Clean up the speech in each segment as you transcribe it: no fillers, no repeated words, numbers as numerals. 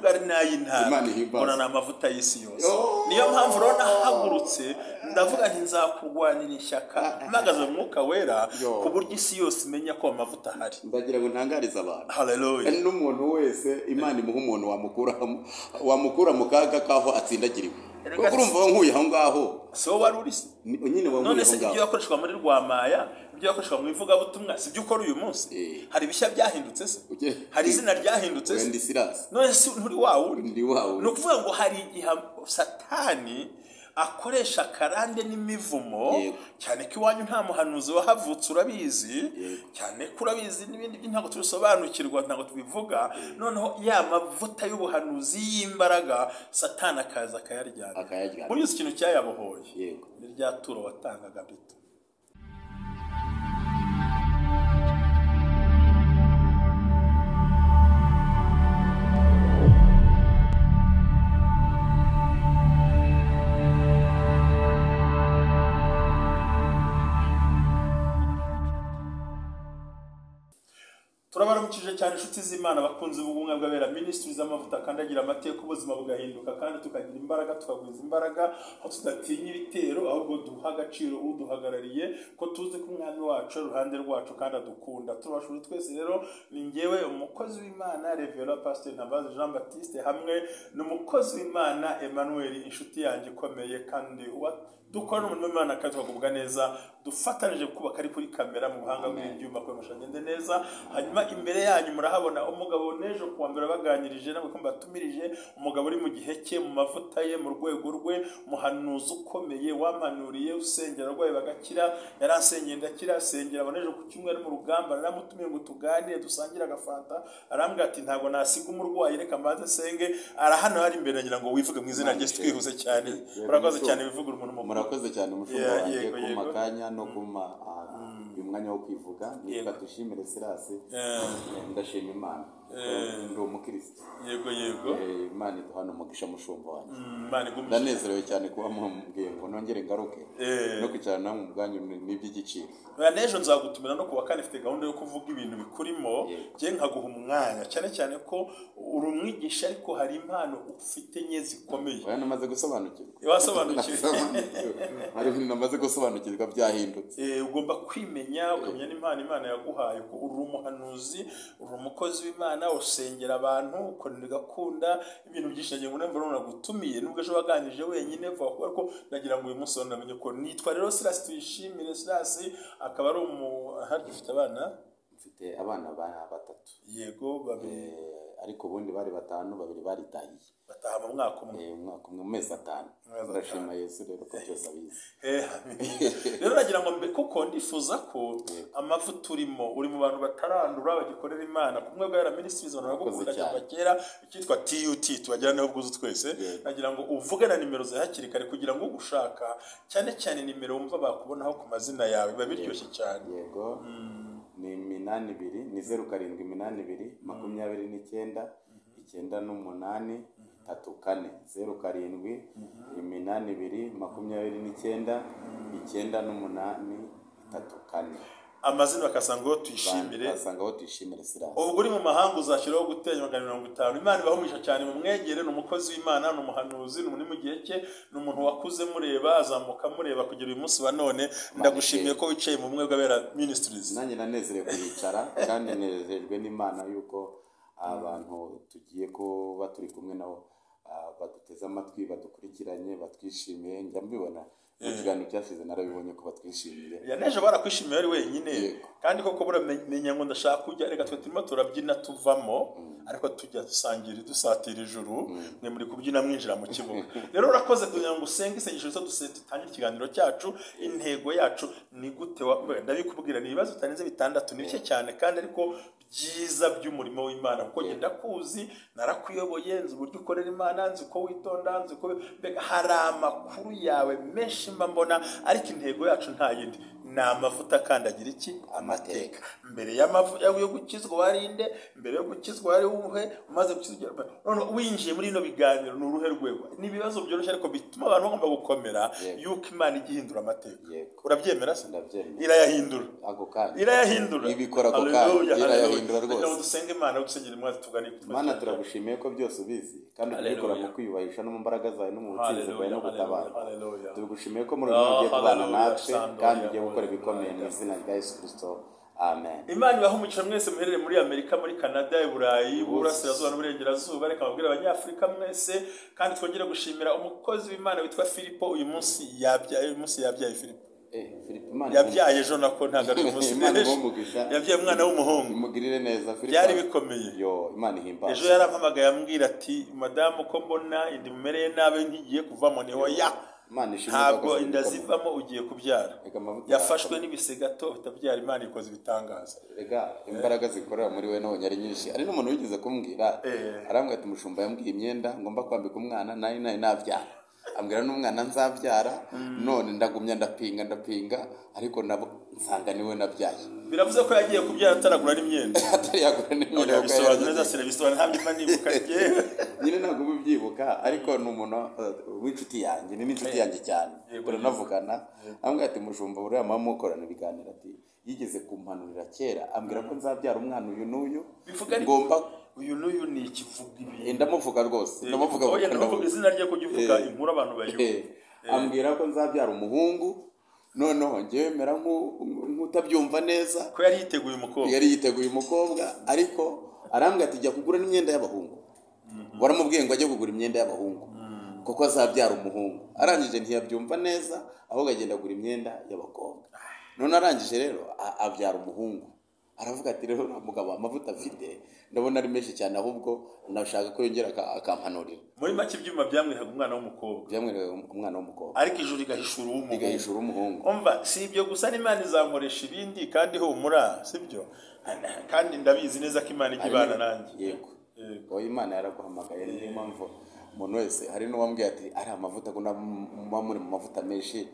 Ari n'ay'intara mbona ni amavuta y'isi yose. Niyo mpamvu rero nahagurutse ndavuga nti nzakurwanira ishyaka mpagaze mu mwuka wera, ku buryo isi yose imenya ko amavuta ahari. Ndagira ngo ntangarize abantu. Haleluya. N'umuntu wese Imana imuha umuntu wamukura mu kaga kaho atsindagiriwe. Kuko urumva wankuye aho ngaho. Si wowe wari uri se? Nyine wankuye None se aho ngaho. Ibyo yakoreshwa muri Rwamaya, ibyo yakoreshwa mu ivugabutumwa, si byo ukora uyu munsi? Hari ibishya byahindutse se? Hari izina ryahindutse se? Ndi Silas. None se nturi wa wundi? Ndi wa wundi. Ni ukuvuga ngo hari igihe Satani akoresha karande n'imivumo, cyane ko iwanyu nta muhanuzi wahavutse, urabizi, cyane ko urabizi n'ibindi ntabwo tubisobanukirwa, ntabwo tubivuga. Noneho ya mavuta y'ubuhanuzi y'imbaraga Satani akaza akayaryana. Muri iki kintu cyayabohoye ni rya turo watangaga bito. Turabaramukije cyane inshuti z'Imana, bakunze ubumwe bw'abera ministries z'amavuta kandi agira amateka, ubuzima bugahinduka kandi tukagira imbaraga, tukagwiza imbaraga, aho tudatinya ibitero, ahubwo duha agaciro uduhagarariye, ko tuzi ko umwami wacu iruhande rwacu kandi adukunda. Turabashuje twese rero, ni njyewe umukozi w'Imana Reverend Pastor Ntabazi Jean Baptiste hamwe n'umukozi w'Imana Emmanuel, inshuti yanjye ikomeye kandi dukora n'umurimo w'Imana kandi tukagubwa neza, dufatanije kubaka ari kuri kamera mu buhanga bw'ibyuma kugira ngo agende neza. Hanyuma imbere yanyu murahabona umugabo n'ejo kuwa mbere baganirije nabwo mbatumirije, umugabo uri mu gihe cye, mu mavuta ye, mu rwego rwe, muhanuzi ukomeye wampanuriye, usengera arwaye bagakira, yaransengeye ndakira, asengera aboneje ku cyumweru mu rugamba, naramutumiye ngo tuganire dusangire agafanta, arambwira ati ntabwo nasiga umurwayi, reka mbanze senge. Arahano hari imbere ngira ngo wivuge mu izina rye, twihuse cyane. Murakoze cyane, bivugura umuntu mukuru. Murakoze cyane umushumba wanjye kuma kanya no kuma uyu mwanya wo kwivuga. Nitwa Dushimire Silas, ndashima Imana, ndi umukristo. Yego yego. Imana iduhana umugisha mushumba wanjye. Imana igumishe. Ndanezerewe cyane kuba mumbwiye ngo nongere ngaruke no kwicara namwe ubwanyu ni iby'igiciro. N'ejo nzagutumira no kuwa kane, mfite gahunda yo kuvuga ibintu bikurimo, njye nkaguha umwanya, cyane cyane ko uri umwigisha ariko hari impano ufite nke zikomeye. Oya, namaze gusobanukirwa. Wasobanukiwe. Hari ibintu namaze gusobanukirwa byahindutse. Ugomba kwimenya, ukamenya n'impano Imana yaguhaye. Uri umuhanuzi, uri umukozi w'Imana, usengera abantu, ukora igakunda ibintu byinshi. Nagira ngo numva nagutumiye nubwo ejo waganije wenyine vuga ko, ariko nagira ngo uyu munsi namenye ko nitwa rero Silas Tuyishimire. Silas akaba ari harya ufite abana? Mfite abana batatu. Yego, babiri. Ariko ubundi bari batanu, babiri baritahiye. Bataha mu mwaka umwe. Umwaka umwe, mu mezi atanu. Ndashima Yesu rero ko byose abizi. Rero nagira ngo kuko ndifuza ko amavuta urimo, uri mu bantu batarandura bagikorera Imana, kumwe bwa ministries abantu bagukunda kuva kera, icyitwa TUT tubagira naho bwuzu twese. Nagira ngo uvuge na nimero za hakiri kare kugira ngo ugushaka, cyane cyane nimero wumva bakubonaho ku mazina yawe, biba biryoshye cyane. Yego. Ni 82, ni 07 82 29 98 34, 07 82 29 98 34. Amazina bakasangaho Tuyishimire. Bakasangaho Tuyishimire Silas. Ubwo uri mu mahanga uzashyiraho gutenya 150. Imana ibahumisha cyane, mu mwegere, ni umukozi w'Imana, ni umuhanuzi, ni umuntu mu gihe cye, ni umuntu wakuze mureba, azamuka mureba kugera uyu munsi wa none. Ndagushimiye ko wicaye mu bumwe bw'abera ministries. Nanjye nanezerewe kuyicara kandi nezejwe n'Imana yuko abantu tugiye kuba turi kumwe nabo baduteze amatwi, badukurikiranye, batwishimiye. Njya mbibona mu kiganiro cyashize, narabibonye ko batwishimiye. N'ejo barakwishimiye ari wenyine. Kandi koko buramenya ngo ndashaka kujya, reka twe turimo turabyina tuvamo, ariko tujya dusangira dusatira ijuru, mwe muri kubyina mwinjira mu kibuga. Rero urakoze kugira ngo usenge isengesho dutangire ikiganiro cyacu. Intego yacu ni gute, ndabikubwira, ni ibibazo bitarenze bitandatu, ni bike cyane kandi ariko byiza by'umurimo w'Imana, kuko njye ndakuzi, narakuyoboye, nzi uburyo ukorera Imana, nzi uko witonda, nzi uko mbega hari amakuru yawe menshi mba mbona, ariko intego yacu nta yindi Ni amavuta akandagira iki? Amateka. Mbere yo gukizwa warinde, mbere yo gukizwa wari uhe, umaze gukizwa none winjiye muri ino biganiro ni uruhe rwego? Ni ibibazo byoroshye ariko bituma abantu bagomba gukomera yuko Imana igihindura amateka. Urabyemera se? Ndabyemera. Irayahindura. Ako kanya. Irayahindura. Ibikora ako kanya. Irayahindura rwose. Dusenge Imana, dusengere Imana, tugane. Imana turagushimiye ko byose ubizi kandi ubikora mu kwiyubahisha no mu mbaraga zawe no mu butsinzi bwawe no gutabara. Tugushimiye ko muri uyu ugiye kubana natwe kandi ugiye gukora ibikomeye mu izina rya Yesu Kristo. Amen. Imana ibahe umugisha mwese muherere muri Amerika, muri Canada, i Burayi, Burasirazuba n'Uburengerazuba. Reka mbabwire Abanyafurika mwese, kandi twongere gushimira umukozi w'Imana witwa Filipo. Uyu munsi yabyaye Filipo. Yabyaye ejo nako ntabwo ari umunsi. Yabyaye umwana w'umuhungu. Imugirire neza Filipo. Byari bikomeye. Yo, Imana ihimbaze. Ejo yarampamagaye ambwira ati madamu ko mbona indi mumereye nabe ntigiye kuvamo. Ni hoya. Ntabwo inda zivamo ugiye kubyara. Yafashwe n'ibise gato utabyara. Imana ikoze ibitangaza. Rega imbaraga zikorera muri we nabonye ari nyinshi. Ari n'umuntu wigeze kumbwira, arambwira ati umushumba yambwiye imyenda ngomba kwambika umwana nari nabyara. Ambwira n'umwana nzabyara, none ndagumya ndapinga ariko nabo nsanga niwe nabyaye. Biravuze ko yagiye kubyara ataragura n'imyenda. Ataragura n'imyenda. Bisobanura neza sirabisobanura ntabwo imana nibuka njyewe. Nyine ntabwo ubyibuka ariko ni umuntu w'inshuti yanjye, ni n'inshuti yanjye cyane. Turanavugana. Ambwira ati mushumba buriya mama mukorana ibiganiro ati yigeze kumpanurira kera ambwira ko nzabyara umwana uyu n'uyu. Ngomba uyu n'uyu ni ikivuga ibi. Ndamuvuga rwose. Ndamuvuga. Ndamuvuga izina rye kugivuga inkuru abantu bayumva. Ambwira ko nzabyara umuhungu. Noneho njyewe mera nk'utabyumva neza ko yari yiteguye umukobwa. Yari yiteguye umukobwa ariko arambwira ati jya kugura n'imyenda y'abahungu. Waramubwiye ngo ajye kugura imyenda y'abahungu kuko azabyara umuhungu. Arangije ntiyabyumva neza ahubwo agenda agura imyenda y'abakobwa. None arangije rero abyara umuhungu. Aravuga ati rero mugabo amavuta afite ndabona ari menshi cyane ahubwo ndashaka ko yongera akampanurira. Muri make ibyuma byamwerekaga umwana w'umukobwa. Byamwerekaga umwana w'umukobwa. Ariko ijuru rigahishura uw'umuhungu. Rigahishura umuhungu. Umva si ibyo gusa n'Imana izankoresha ibindi kandi humura sibyo? Kandi ndabizi neza ko Imana igibana nanjye. Yego. Oya Imana yaraguhamagaye niyo mpamvu umuntu wese hari n'uwambwiye ati ari amavuta ko muba muri mu mavuta menshi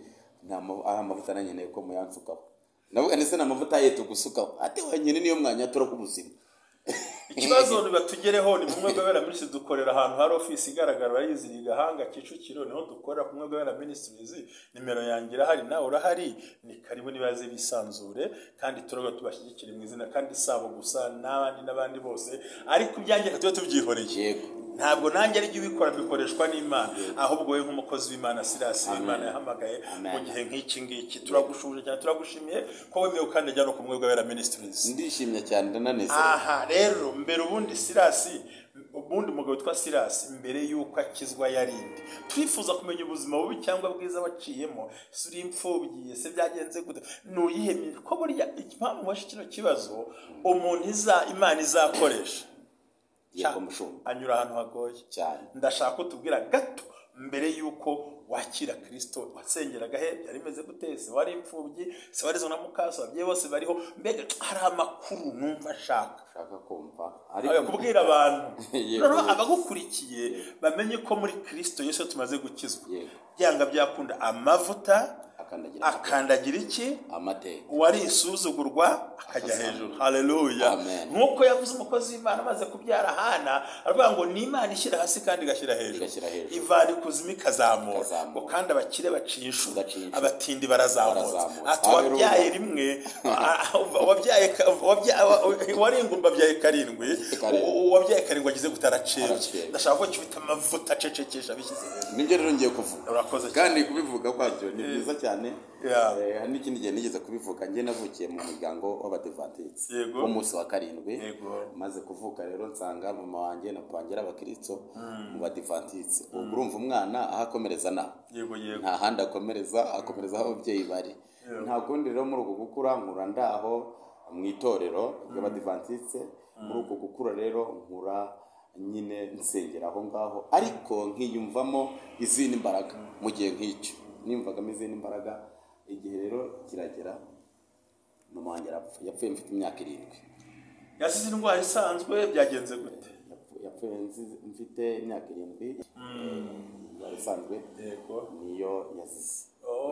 nta amavuta nanyeneye ko muyansukaho. Ndavuga ndetse n'amavuta yetu gusukaho ati wenyine niyo mwanya tura kubuzima. Ikibazo nibatugereho ni mumwe gwabera ministries dukorera ahantu hari office igaragara bayiziriga Gahanga Kicukiro niho dukorera kumwe gwabera ministries. Nimero yanjye irahari nawe urahari, ni karibu nibaze bisanzure kandi turoga tubashyigikire mu izina kandi sabo gusa n'abandi n'abandi bose ariko ibyanjye tube tubyihoreye. Ntabwo nanjye ari ubikora bikoreshwa n'Imana ahubwo we nk'umukozi w'Imana Silas Imana yahamagaye mu gihe nk'iki ngiki. Turagushuje cyane turagushimiye ko wemeye kandi ajya no kumwe gwabera ministries. Ndishimye cyane ndananezerwa. Aha rero mbere ubundi Silas ubundi umugabo witwa Silas mbere yuko akizwa yarinde. Twifuza kumenya ubuzima bubi cyangwa bwiza waciyemo, suri imfubyi se byagenze gute, nuyihemye ko burya impamvu washe kino kibazo umuntu Imana izakoresha anyura ahantu hagoye cyane. Ndashaka ko tubwira gato mbere yuko wakira Kristo wasengeraga he, byari bimeze gute, se wari imfubyi, se wari na mukaso, ababyeyi bose bariho, mbega hari amakuru numva nshaka kumva ariko kubwira abantu noneho abagukurikiye bamenye ko muri Kristo Yesu tumaze gukizwa. Byanga byakunda amavuta akandagira iki? Amateka. Uwari isuzugurwa akajya hejuru. Haleluya. Nkuko yavuze umukozi w'Imana amaze kubyara Hana aravuga ngo ni Imana ishyira hasi kandi igashyira hejuru, ivana ikuzimu ikazamura, ngo kandi abakire baciye inshuro abatindi barazamutse. Ati wabyaye rimwe wari ingumba abyaye karindwi, uwabyaye karindwi agize gutaracebye. Ndashaka ko cyubita amavuta acecekesha bishyize hejuru. Nibyo rero ngiye kuvuga. Kandi kubivuga kwabyo ni byiza cyane. Hari n'ikindi gihe nigeze kubivuga. Njye navukiye mu muryango w'Abadivantiste w'umunsi wa karindwi. Maze kuvuka rero nsanga mama wanjye na papa wanjye ari abakristo mu Badivantiste. Ubwo urumva umwana aho akomereza naho nta handi akomereza, akomereza aho ababyeyi bari. Nta kundi rero muri uko gukura nkura ndaho mu itorero ry'Abadivantiste. Muri uko gukura rero nkura nyine nsengera aho ngaho ariko nkiyumvamo izindi mbaraga mu gihe nk'icyo nimvagamo izindi mbaraga. Igihe rero kiragera mama wanjye arapfa. Yapfuye mfite imyaka 7. Yasize indwara isanzwe byagenze gute? Yapfuye mfite imyaka 7. Indwara isanzwe niyo yazize.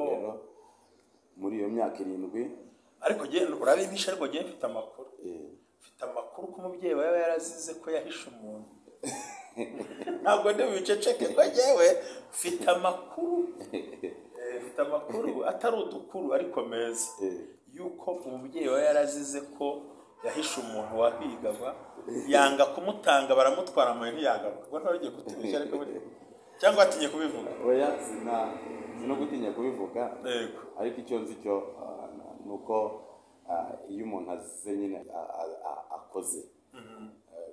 Rero Muri iyo myaka 7. Ariko urabimpisha, ariko njye mfite amakuru. Mfite amakuru ko umubyeyi wawe yarazize ko yahishe umuntu. Ntabwo ndi biceceke ko njyewe mfite amakuru. Mfite amakuru atari udukuru ariko meza. Yuko umubyeyi wawe yarazize ko yahishe umuntu wahigaga, yanga kumutanga baramutwara mu ntiyagaruka. Ubwo ntawe ugiye kutubeshya ariko buri cyangwa atinye kubivuga. Oya, sino gutinya kubivuga. Yego. Ariko icyo nzi cyo nuko iyo umuntu azize nyine akoze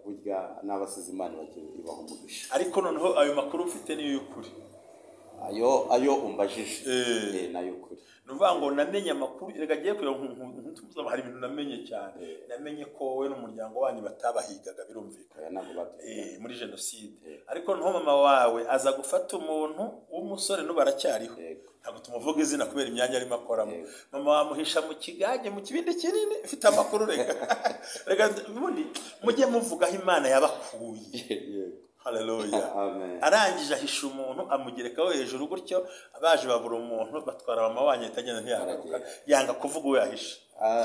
burya n'abasize Imana ibaha umugisha. Ariko noneho ayo makuru ufite niyo y'ukuri. Ayo umbajije nayo kuri. Nuvuga ngo namenye amakuru, reka agiye kuyo ntutuza hari ibintu namenye cyane. Namenye ko wowe n'umuryango wanyu batabahigaga birumvikana muri jenoside. Ariko noneho mama wawe aza gufata umuntu w'umusore n'ubu aracyariho. Ntabwo tumuvuga izina kubera imyanya arimo akoramo. Mama wamuhisha mu kigage mu kibindi kinini, ufite amakuru reka. Reka ubundi mujye muvugaho Imana yabakuye. Haleluya. Arangije ahisha umuntu amugerekaho hejuru gutyo, abaje babura umuntu batwara mama wanyu itagenda ntiyagaruka, yanga kuvuga uwo yahishe.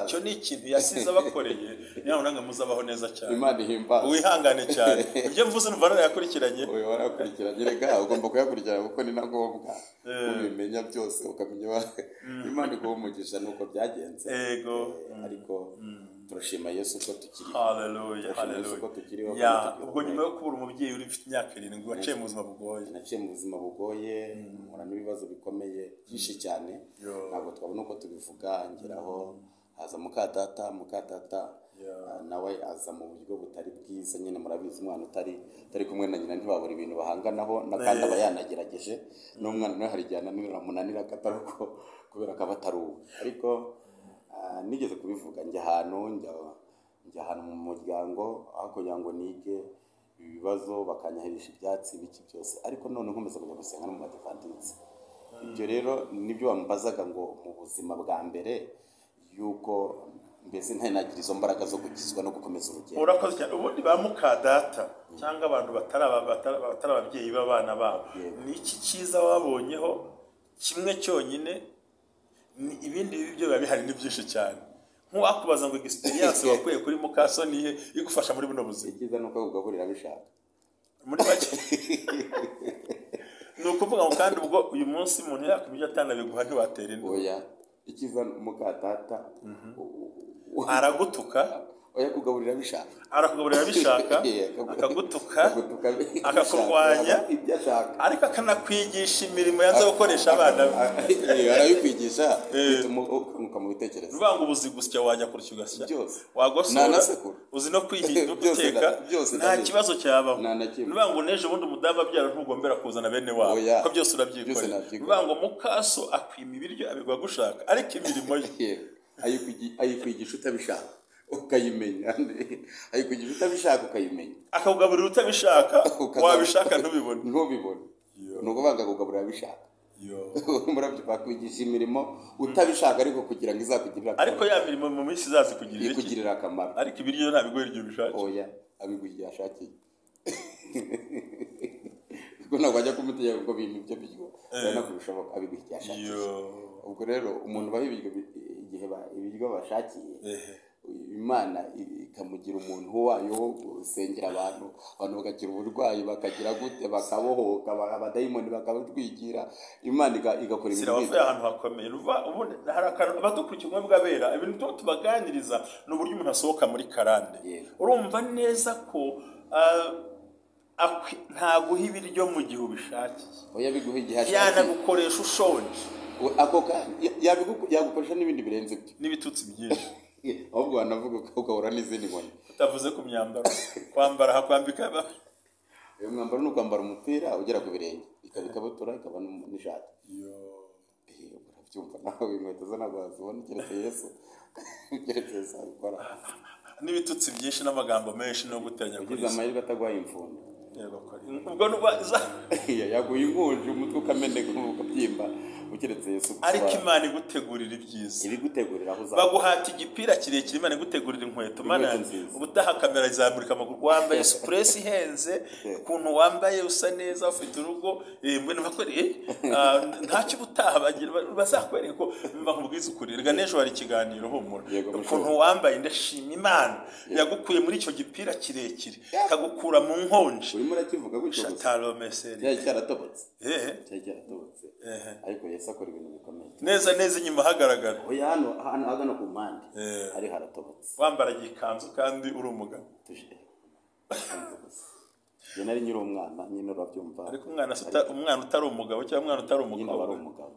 Icyo ni ikintu yasize abakoreye, niyo mpamvu muzabaho neza cyane. Imana ihimbaze. Wihangane cyane. Ibyo mvuze numva narayakurikiranye. Oya, warakurikiranye, reka ugomba kuyakurikirana kuko ni na ngombwa. Ubimenya byose ukamenya. Imana iguha umugisha nuko byagenze. Yego. Ariko turashima Yesu ko tukiriho. Haleluya, haleluya. Ya, ubwo nyuma yo kubura umubyeyi uri ufite imyaka 7 waciye mu buzima bugoye. Naciye mu buzima bugoye, mpura n'ibibazo bikomeye byinshi cyane. Ntabwo twabona uko tubivuga, ngeraho haza mukadata nawe aza mu buryo butari bwiza nyine, murabizi umwana utari kumwe na nyina ntibabura ibintu bahanganaho, na kandi aba yanagerageje n'umwana nawe hari igihe ananira akatari uko kubera akaba atari uwe. Ariko nigeze kubivuga, njya ahantu mu muryango aho kugira ngo nige ibibazo bakanyahirisha ibyatsi biki byose, ariko none nkomeza kujya gusenga no mu Badivantiste. Ibyo rero nibyo wambazaga ngo mu buzima bwa mbere yuko mbese ntanagira izo mbaraga zo gukizwa no gukomeza urugendo. Urakoze cyane. Ubundi ba mukadata cyangwa abantu batari ababyeyi b'abana babo, ni iki cyiza wabonyeho kimwe cyonyine? Ibindi byo biba bihari ni byinshi cyane. Nk'uwakubaza ngo experience wakuye kuri mukasoni ye igufasha muri buno buzima. Icyiza nuko ugaburira bishaka. Muri make ni ukuvuga ngo kandi ubwo uyu munsi umuntu yakumije atanabiguha ntiwatera inda. Oya, icyiza mukadata aragutuka. Oya, kugaburira bishaka. Arakugaburira bishaka, akagutuka, akakurwanya, ariko akanakwigisha imirimo yanze gukoresha abana be. Arabikwigisha bituma ukanguka mu bitekerezo. Uvuga ngo ubuzi gusya wajya kurya ugasya, wagosora, uzi no kwihinga guteka, nta kibazo cyabaho. Uvuga ngo n'ejo bundi umudamu abyara ntugombera kuzana bene wabo, ko byose urabyikorera. Uvuga ngo mukaso akwima ibiryo abigwa gushaka, ariko imirimo ye ayikwigisha utabishaka ukayimenya, ayikugira utabishaka ukayimenya, akakugaburira utabishaka, wabishaka ntubibone. Ni ukuvuga kugaburira abishaka. Bakwigisha imirimo utabishaka ariko kugira ngo izakugirire akamaro. Ariko ya mirimo mu minsi izazikugirira iki? Ikugirira akamaro. Ariko ibiryo ntabiguha igihe ubishakiye. Oya, abiguha igihe ashakiye. Kuko ntabwo wajya kumutegeka ngo bimpe ibyo biryo, ntabwo bishoboka, abiguha igihe ashakiye. Ubwo rero umuntu ubaha igihe ibiryo bashakiye, Imana ikamugira umuntu wayo wo gusengera abantu bagakira uburwayi, bakagira gute, bakabohoka, abadayimoni bakabatwigira, Imana igakora ibintu byiza. Ahantu hakomeye. Ubundi hari akantu abadukurikiye ubumwe bw'abera, ibintu tubaganiriza ni uburyo umuntu asohoka muri karande. Urumva neza ko ntaguha ibiryo mu gihe ubishakiye. Oya, biguha igihe ashakiye. Yanagukoresha ushonje. Ako kanya yagukoresha n'ibindi birenze ibyo. N'ibitutsi byinshi. Ahubwo wanavuga ukahura n'izindi nkoni. Utavuze ku myambaro. Kwambara hakwambika. Uyu mwambaro ni ukwambara umupira ugera ku birenge, ikaba ikabutura, ikaba n'ishati. Urabyumva nawe, inkweto zo ntabwo wazibona keretse Yesu. Keretse Yesu abikora. N'ibitutsi byinshi n'amagambo menshi no guteranya kuri. Ugize amahirwe atagwaye imfunda. Ubwo yaguye inkonji umutwe ukameneka ukabyimba ukeretse Yesu. Ariko Imana igutegurira ibyiza, ibigutegurira aho uzaba. Baguhata igipira kirekire, Imana igutegurira inkweto. Mana, ubutaha kamera izamurika amaguru, wambaye supuresi ihenze, ukuntu wambaye usa neza, ufite urugo, mbona bakwereye ntacyo ubutaha bagira bazakwereka ko mba nkubwiza ukuri. Rega n'ejo hari ikiganiro, humura. Ukuntu wambaye, ndashima Imana yagukuye muri icyo gipira kirekire, ikagukura mu nkonji. Urimo urakivuga gutyo gusa. Shataromeseri. Cyaratobotse. Cyaratobotse. Ariko Yesu akora ibintu bikomeye. Neza neza inyuma hagaragara. Oya hano hano ku mpande hari haratobotse. Wambara ikanzu kandi uri umugabo. Njye nari nyiri umwana nyine urabyumva. Ariko umwana utari umugabo cyangwa umwana utari umukobwa. Nyine ari umugabo.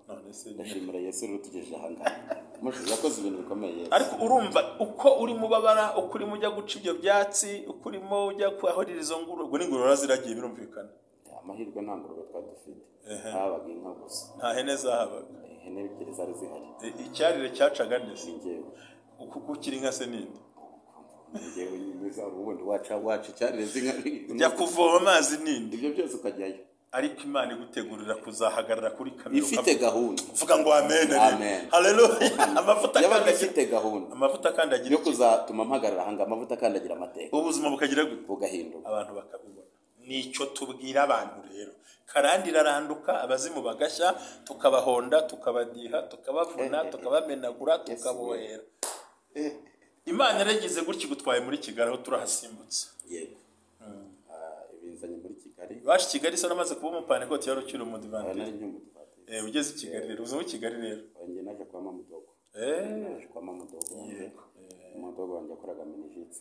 Ndashimira Yesu rero utugejeje aha ngaha. Mushuzi yakoze ibintu bikomeye. Ariko urumva uko urimo ubabara, uko urimo ujya guca ibyo byatsi, uko urimo ujya kuhahurira izo ngurube, ubwo n'ingurube ziragiye birumvikana. Amahirwe nta ngurube twari dufite, habaga inka gusa. Nta hene zahabaga. Ihene ebyiri zari zihari. Icyarire cyacaga neza. Ni uko ukiri inka se ninde? Njyewe nyine ubundi waca icyarire z'inka. Jya kuvoma amazi ninde? Ibyo byose ukajyayo. Ariko Imana igutegurira kuzahagarara kuri kamera ifite gahunda. Uvuga ngo amen. Haleluya. Amavuta yabaga ifite gahunda. Amavuta akandagira yo kuzatuma mpagarara ahanga, amavuta akandagira amateka. Ubuzima bukagira gute? Bugahinduka. Abantu bakabibona. Nicyo tubwira abantu rero. Karandi iraranduka, abazimu bagashya, tukabahonda, tukabadiha, tukabavuna, tukabamenagura, tukabohera. Imana yaragize gutya igutwaye muri Kigali aho turahasimbutse. Yego. Ibinzanye muri Kigali. Baje Kigali se namaze kuba umupanekoti yari ukiri umudivantiste. Ugeze i Kigali rero, uzi Kigali rero. Njye naje kwa mama Mudogo. Naje kwa mama Mudogo. Mudogo wanjye yakoraga minijitse.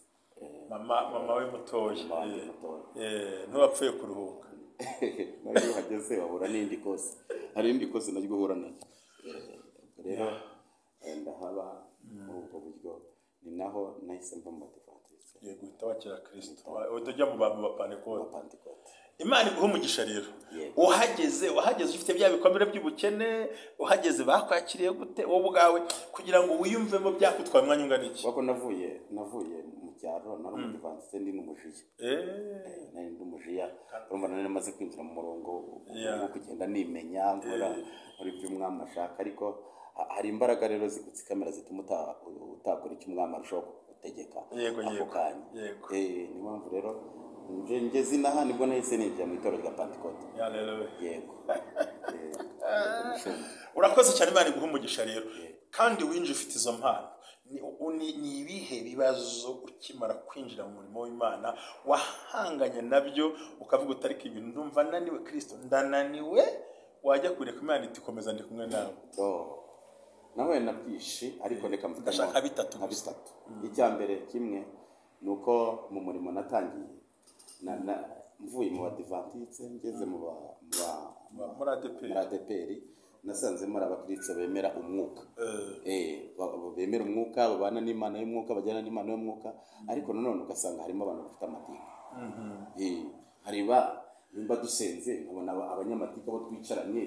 Mama we mutoya. Ntiwapfuye kuruhuka. Nawe uhageze wahura n'indi kosi. Hari indi kosi naryo uhura nayo. Rero ndahaba muri ubwo buryo, ni naho nahise mva mu Badivantiste. Yego, uhita wakira Kristo. Utajya mu Bapantekote. Imana iguha umugisha rero. Uhageze ufite bya bikomere by'ubukene, uhageze bakwakiriye gute wowe ubwawe kugira ngo wiyumvemo byakutwaye umwanya ungana iki? Wako navuye mu cyaro, nari umudivantiste ndi n'umujiya. Nari ndi umujiya. Urumva nari namaze kwinjira mu murongo wo kugenda nimenya nkora muri by'umwami ashaka, ariko hari imbaraga rero zigutsikamira zituma utakora icyo umwami arushaho kugutegeka ako kanya. Niyo mpamvu rero ngeze inaha nibwo nahise ninjira mu itorero rya Pantekote. Yego. Urakoze cyane, Imana iguha umugisha rero. Kandi winjira ufite izo mpano. Ni ibihe bibazo ukimara kwinjira mu murimo w'Imana wahanganye nabyo ukavuga utariko ibintu ndumva naniwe Kristo ndananiwe, wajya kureka Imana iti komeza ndi kumwe nawe? Nawe nabyishi, ariko reka mvuge ndashaka bitatu gusa. Icya mbere kimwe ni uko mu murimo natangiye mvuye mu Badivantiste ngeze muri ADEPR, nasanzemo abakristo bemera umwuka. Bemera umwuka, babana n'Imana y'umwuka, bajyana n'Imana y'umwuka, ariko nanone ugasanga harimo abantu bafite amatika. Hari nimba dusenze nkabona abanyamatika bo twicaranye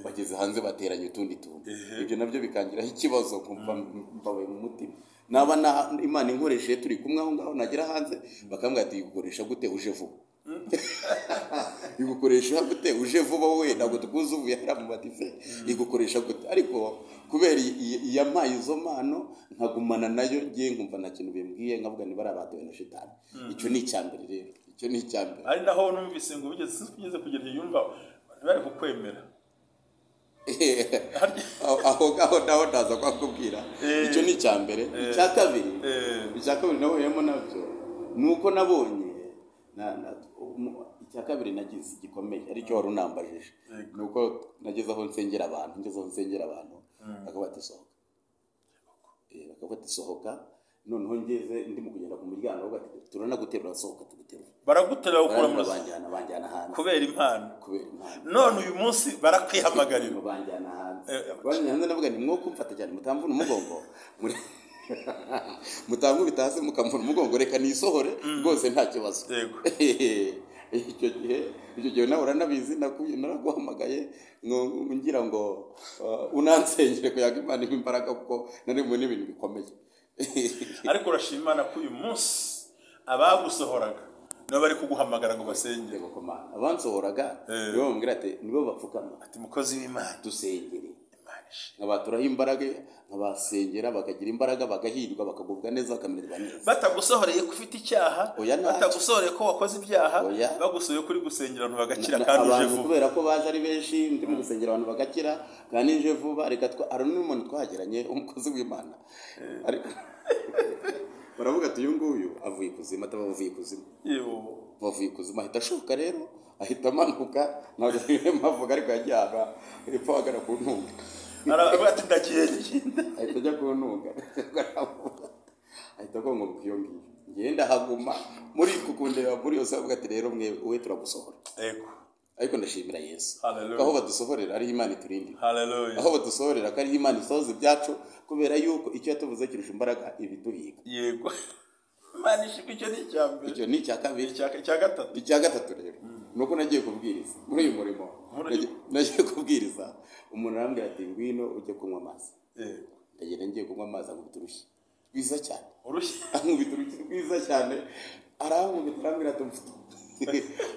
bageze hanze bateranye utundi tuntu, ibyo nabyo bikangiraho ikibazo, nkumva mbabaye mu mutima. Naba Imana inkoresheje turi kumwe aho ngaho, nagera hanze bakambwira ati igukoresha gute uje vuba? Igukoresha gute uje vuba wowe ntabwo tukuzi uvuye hariya mu badive, igukoresha gute? Ariko kubera iyampaye izo mpano nkagumana nayo, ngiye nkumva nta kintu bimbwiye, nkavuga niba ari abatewe na shitani. Icyo ni icya mbere rero. Icyo ni icya mbere. Ari naho numvise ngo ugeze kugera yumva bari kukwemera. Aho ngaho naho ndaza kwakubwira. Icyo ni icya mbere. Icya kabiri nabonyemo nabyo nuko nabonye icya kabiri nagize gikomeye aricyo wari unambajije, nuko nageze aho nsengera abantu bakaba sohoka, bakaba sohoka. Noneho ngeze ndimo kugenda ku muryango turanaguterura, sohoka tuguterura, baraguterura ukura mu banjyana hanze kubera impano. None uyu munsi barakwihamagarira banjyana hanze. Ndavuga nti mwo kumfata cyane mutamvuna umugongo, mutankubita hasi mukamvuna umugongo, reka nisohore rwose nta kibazo. Icyo gihe nawe uranabizi, naraguhamagaye ngira ngo unansengere kugira ngo Imana impe imbaraga, kuko nari mu n'ibintu bikomeye. Ariko urashima Imana ko uyu munsi abagusohoraga Nibo bari kuguhamagara ngo basengere. Yego komana, abansohoraga nibo bambwira ati nibo bapfukama ati mukozi w'Imana dusengere, Imana ishimwe. Nkabaturaho imbaraga, nkabasengera bakagira imbaraga, bagahirwa, bakagubwa neza, bakamererwa neza. Batagusohoreye ko ufite icyaha, Oya, ntacyo. batagusohoreye ko wakoze ibyaha, Oya. bagusohoye kuri gusengera abantu bagakira kandi uje Abantu vuba. kubera ko baje ari benshi, ndi mu gusengera abantu bagakira kandi nje vuba. Reka hari n'umuntu twahageranye, umukozi w'Imana, ariko baravuga ati uyu nguyu avuye ikuzimu, ataba avuye ikuzimu. Yewe. Bavuye ikuzimu, ahita ashoka rero, ahita amanuka, ntabwo avuga ariko yagiye ahantu hepfo ahagana ku ntunga. Aravuga ati ndagiye ngenda. Ahita ajya ku ntunga, ahita agongoka iyo ngiyo, ngenda haguma muri kukundeba muri yose, avuga ati rero mwe we turagusohora. Yego. Ariko ndashimira Yesu Hallelujah. aho badusohorera ariho Imana iturindira. Hallelujah. Aho badusohorera ko ariho Imana isohoza ibyacu, kubera yuko icyo yatuvuze kirusha imbaraga ibiduhiga. Yego, Imana ishimwe, icyo ni icya mbere. Icyo ni icya kabiri. Icya gatatu. Icya gatatu rero ni uko nagiye kubwiriza muri uyu murimo. Nagiye kubwiriza, umuntu arambwira ati ngwino ujye kunywa amazi. Yego. Ndagenda ngiye kunywa amazi, ankubita urushyi rwiza cyane. Urushyi. Ankubita urushyi rwiza cyane, arankubita, arambwira ati mfite,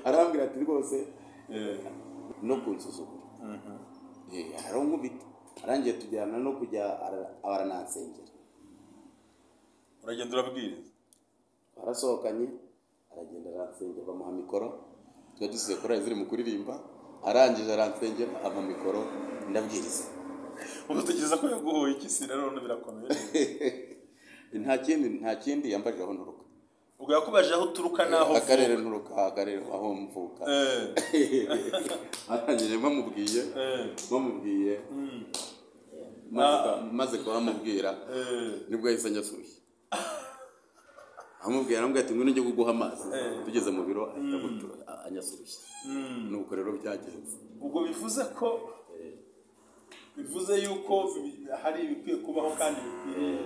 arambwira ati rwose no kunsuzugura. Arankubita, arangiye tujyana no kujya aranansengera. Uragenda urabwiriza. Barasohokanye, aragenda aransengera, bamuha mikoro, tuba dusize korali ziri mu kuririmba, arangije aransengera, ampa mikoro ndabwiriza. Ubu utekereza ko yaguhoye iki si rero birakomeye. Nta kindi yambajije aho nturuka. Ubwo yakubajije aho uturuka n'aho uvuka. Akarere nturuka, akarere aho mvuka. Arangije bamubwiye, bamubwiye, maze kuhamubwira nibwo yahise anyasuye, amubwira, aramubwira ati ngwino njye kuguha amazi. Tugeze mu biro ahita anyasuye. Nuko rero byagenze. Ubwo bivuze ko bivuze yuko hari ibikwiye kubaho kandi bikwiriye.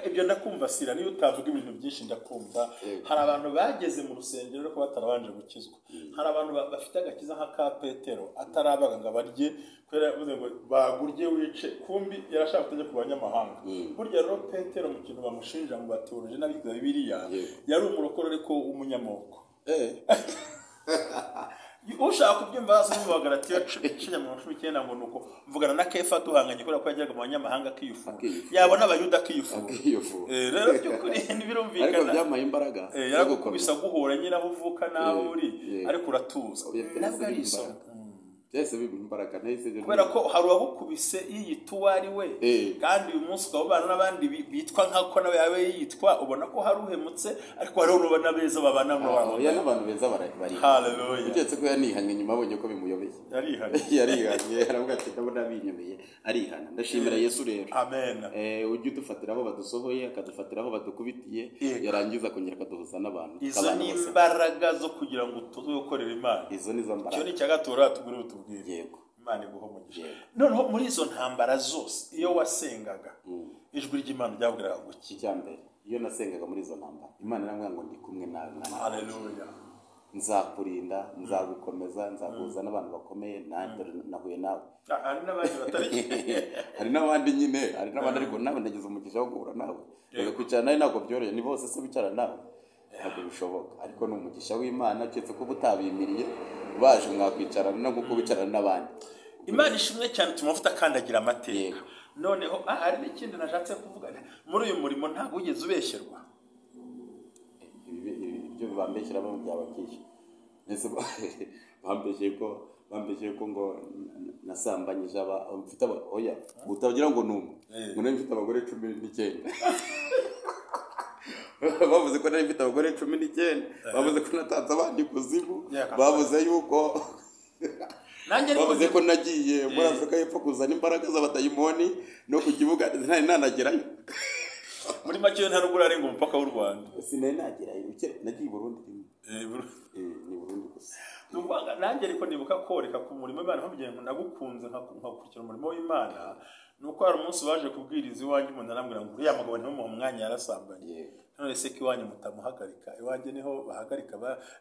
Ibyo ndakumva Sira, niyo utavuga ibintu byinshi ndakumva. Hari abantu bageze mu rusengero ariko batarabanje gukizwa. Hari abantu bafite agakiza nka ka Petero, atarabaga ngo abarye, kubera yavuze ngo bagurye wice, kumbi yarashaka kutajya ku banyamahanga. Burya rero Petero mu kintu bamushinja mu bateoloji n'abiga Bibiliya, yari umurokore ariko w'umunyamoko. Ushaka kubyumva hasi mu Bagalatiya 19 ngo nuko mvugana na Kefa duhanganye, kubera ko yajyaga mu banyamahanga akiyufura, Akiyufura. yabona Abayuda akiyufura. Akiyufura. Rero by'ukuri Ariko ntibirumvikana. byampaye imbaraga Eh, zo yaragukubise gukomeza. aguhura nyine aho uvuka n'aho uri, ariko uratuza. Oya, byahise Ntabwo ari bimpa isomo. imbaraga. Byahise bimpa imbaraga, nahise Kubera ko hari uwagukubise yiyita uwo ari we, kandi uyu munsi ukaba ubana n'abandi bitwa nk'uko nawe yaba yitwa, ubona ko hari uhemutse, ariko hariho n'ubona beza babana n'abantu. Oya, n'abantu beza bari. Hallelujah. Uketse ko yanihanye nyuma abonye ko bimuyobeye. Yarihanye. Yarihanye, aravuga ati ndabona binyobeye, arihana. Ndashimira Yesu rero. Amen. Ujye udufatira aho badusohoye, akadufatira aho badukubitiye, yarangiza akongera akaduhuza n'abantu, Izo tukabana ni bose. imbaraga zo kugira ngo utuze gukorera Imana. Izo ni zo Icyo mbaraga. ni icya gatatu uratubwira utubwire. Yego. Imana iguha umugisha. Yego. Noneho muri izo ntambara zose, iyo wasengaga, ijwi ry'Imana ryabwiraga guki? Icya mbere, iyo nasengaga muri izo ntambara, Imana irambwira ngo ndi kumwe nawe mwana wanjye. Haleluya. Nzakurinda, nzagukomeza, nzaguhuza n'abantu bakomeye, nanjye nahuye nawe. Ah, hari n'abandi batari. Hari n'abandi nyine, hari n'abandi, ariko nawe ndagize umugisha wo guhura nawe. Reka kwicara nawe ntabwo byoroshye, ni bose se bicara nawe, ntabwo bishoboka, ariko ni umugisha w'Imana, keretse ko uba utabimiriye, baje mwakwicarana no kuko wicarana n'abandi. Imana ishimwe cyane, tumuvuta akandagira amateka. Yego. Noneho hari n'ikindi nashatse kuvuga, muri uyu murimo ntabwo wigeze ubeshyerwa. Ibyo bambeshyiramo byaba byinshi. Ndetse bambeshyeye ko ngo nasambanyije aba mfite aba, oya, utagira ngo ni umwe, ngo nari mfite abagore 19. Bavuze ko nari mfite abagore 19, bavuze ko natanze abandi kuzimu, bavuze yuko Nanjye ariko bavuze ko nagiye muri Afurika y'Epfo kuzana imbaraga z'abadayimoni, no ku kibuga ntari nanagerayo. Muri make nta nubwo urarenga umupaka w'u Rwanda. Sinari nagerayo, nagiye i Burundi rimwe. Ni Burundi gusa. Ni ukuvuga, nanjye ariko nibuka ko reka ku murimo w'Imana nkubigira ngo nagukunze nkakurikira umurimo w'Imana, ni uko hari umunsi waje kubwiriza iwanjye, umuntu arambwira ngo uriya mugabo ntimuhe umwanya, yarasambanye. Yego. None se ko iwanyu mutamuhagarika? Iwanjye niho bahagarika,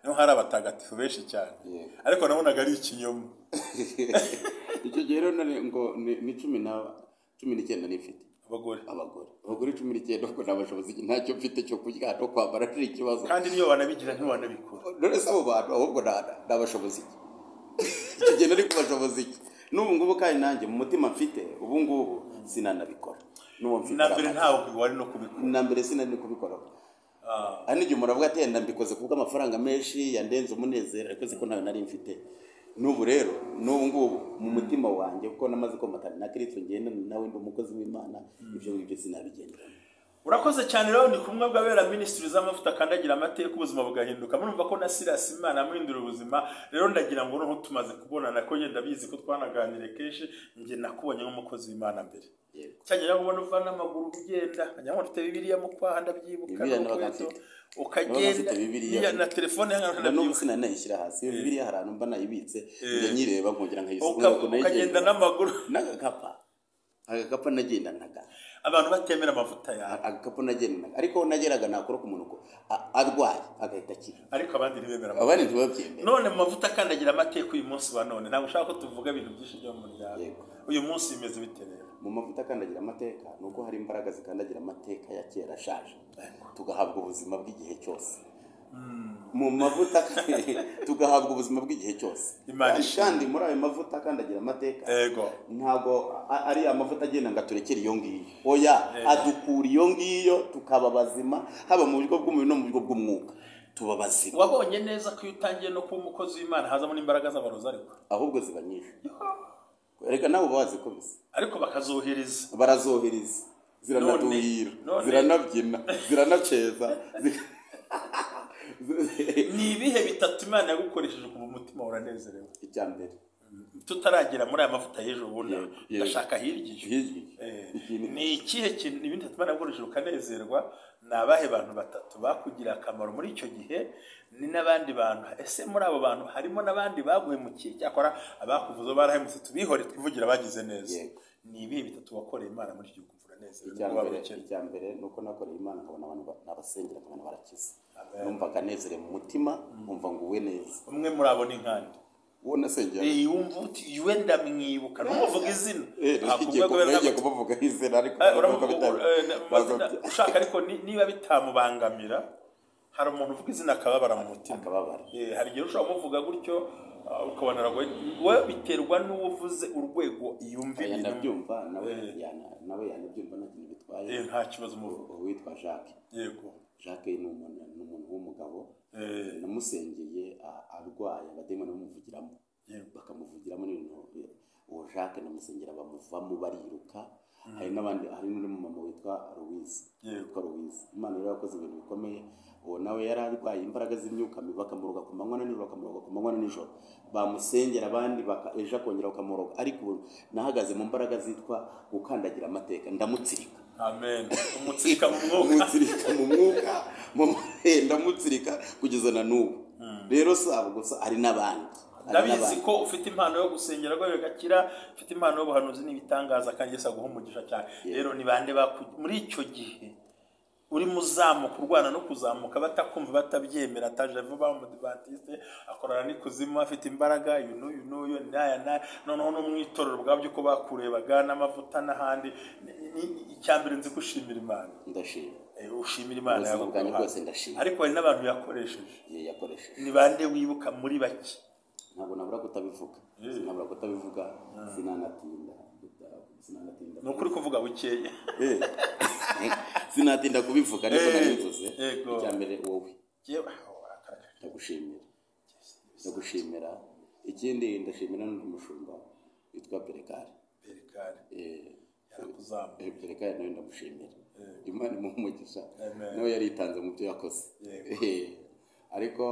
niho hari abatagatifu benshi cyane. Yego. Ariko nabonaga ari ikinyoma. Icyo gihe rero nari ngo ni 19 nifite. Abagore abagore 19, ubwo nabashobozi ntacyo mfite cyo kurya no kwambara ari ikibazo. Kandi niyo wanabigira ntiwanabikora. None se abo bantu ahubwo nabashobozi iki? Icyo gihe nari kubashoboza iki? N'ubu ngubu kandi nanjye mu mutima mfite ubu ngubu sinanabikora. N'uwo mfite na mbere ntabwo wari no kubikora. Na mbere sinari kubikora. Hari n'igihe umuntu avuga ati yenda mbikoze kuko amafaranga menshi yandenze umunezero, ariko siko ntayo nari mfite. N'ubu rero n'ubu ngubu mu mutima wanjye kuko namaze komatana na Kristo, ngenda nawe ndi umukozi w'Imana, ibyo ngibyo sinabigenderamo. Urakoze cyane. Rero ni kumwe bw'abera ministries z'amavuta akandagira amateka, ubuzima bugahinduka. Murumva ko na Silas Imana amuhindura ubuzima. Rero ndagira ngo noneho tumaze kubonana, ko ngenda bizi ko twanaganiriye kenshi, njye nakubonye nk'umukozi w'Imana mbere. Cyangwa ubona uva n'amaguru ugenda, nkajya ufite Bibiliya mu kwaha, ndabyibuka, ukagenda na telefone n'ubu sinanayishyira hasi. Iyo Bibiliya hari ahantu mba nayibitse, njya nyireba nkongera nkayisoma, ukagenda n'amaguru n'agakapa nagendanaga. Abantu batemera amavuta yawe. Agakapu nagendanaga, ariko nageraga nakora ku muntu arwaye agahita akira. Ariko abandi ntibemera amavuta. Abandi ntibabyemera. None mu mavuta akandagira amateka uyu munsi wa none, ntabwo ushaka ko tuvuga ibintu byinshi byo mu muryango. Uyu munsi bimeze bite rero? Mu mavuta akandagira amateka ni uko hari imbaraga zikandagira amateka ya kera ashaje, tugahabwa ubuzima bw'igihe cyose. Mu mavuta tugahabwa ubuzima bw'igihe cyose. Kandi muri ayo mavuta akandagira amateka, ntabwo ari amavuta agenda ngo aturekere iyo ngiyo. Oya, adukura iyo ngiyo tukaba bazima, haba mu buryo bw'umubiri no mu buryo bw'umwuka tuba bazima. Wabonye neza ko iyo utangiye no kuba umukozi w'Imana hazamo n'imbaraga z'abarozi, ariko ahubwo ziba nyinshi. Reka nawe bazi ko bisa, ariko bakazohereza, barazohereza, ziranaduhira, ziranabyina, ziranaceza. Ni ibihe bitatu Imana yagukoresheje kuva umutima uranezerewe? Icya mbere, tutaragera muri aya mavuta y'ejo bundi, ndashaka hirya. Ni ikihe kintu ibindi bitatu Imana yagukoresheje ukanezerwa? Ni abahe bantu batatu bakugiriye akamaro muri icyo gihe? Ni n'abandi bantu, ese muri abo bantu harimo n'abandi baguhemukiye? Cyakora abakuvuze barahemutse, tubihore twivugira bagize neza. Ni ibihe bitatu wakoreye Imana muri icyo gihe ukumva uranezerewe? Icya mbere ni uko nakoreye Imana nkabona abantu nabasengera nkabona barakize. Numvaga nezerewe mu mutima, nkumva nguwe neza. Umwe muri abo ni nkande uwo nasengera. Wumva uti iwe ndamwibuka, ntumuvuge izina. Ngiye kumuvuga izina ariko ushaka, ariko niba bitamubangamira, hari umuntu uvuga izina akababara mu mutima. Hari igihe ushobora kumuvuga gutyo ukabona aragoye. We biterwa n'uwo uvuze urwego yumva ibintu. Ndabyumva nawe yanabyumva, nta kintu bitwaye. Nta kibazo umuvuga. Uwitwa Jacques. Yego. Jacques ni umuntu w'umugabo. Namusengeye arwaye, abademoni bamuvugiramo, bakamuvugiramo n'ibintu. Uwo Jacques namusengera bamuvamo bariruka. Hari n'abandi, hari n'undi mumama witwa Louise. Yitwa Louise. Imana rero yakoze ibintu bikomeye. Uwo nawe yari arwaye imbaraga z'imyuka mibi, bakamuroga ku manywa na nijoro, bakamuroga ku manywa na nijoro, bamusengera abandi ejo akongera bakamuroga. Ariko ubu nahagaze mu mbaraga zitwa gukandagira amateka, ndamutsirika. Amen. Umutsirika mu mwuka. Umutsirika mu mwuka, ndamutsirika kugeza na n'ubu. Rero si abo gusa, hari n'abandi. Ndabizi ko ufite impano yo gusengera rwawe bigakira, ufite impano y'ubuhanuzi n'ibitangaza, kandi Yesu aguha umugisha cyane. Rero ni bande muri icyo gihe urimo uzamuka, urwana no kuzamuka, batakumva, batabyemera, ataje vuba umudivantiste akorana n'ikuzimu, afite imbaraga uyu n'uyu n'uyu n'aya n'aya, noneho no mu itorero ubwabyo ko bakurebaga n'amavuta n'ahandi. Icya mbere nzi ko ushimira Imana. Ndashima. Ushimira Imana rwose, ndashima. Ariko hari n'abantu yakoresheje. Ni bande wibuka muri bake? Ntabwo nabura kutabivuga. Sinabura kutabivuga, sinanatinda. Ni ukuri kuvuga bukeye. Sinatinda kubivuga, ariko narivuze. Icya mbere wowe ndagushimira, ndagushimira. Ikindi ndashimira n'undi mushumba witwa Berekari. Berekari nawe ndamushimira. Imana imuhe umugisha, nawe yaritanze mu byo yakoze. Ariko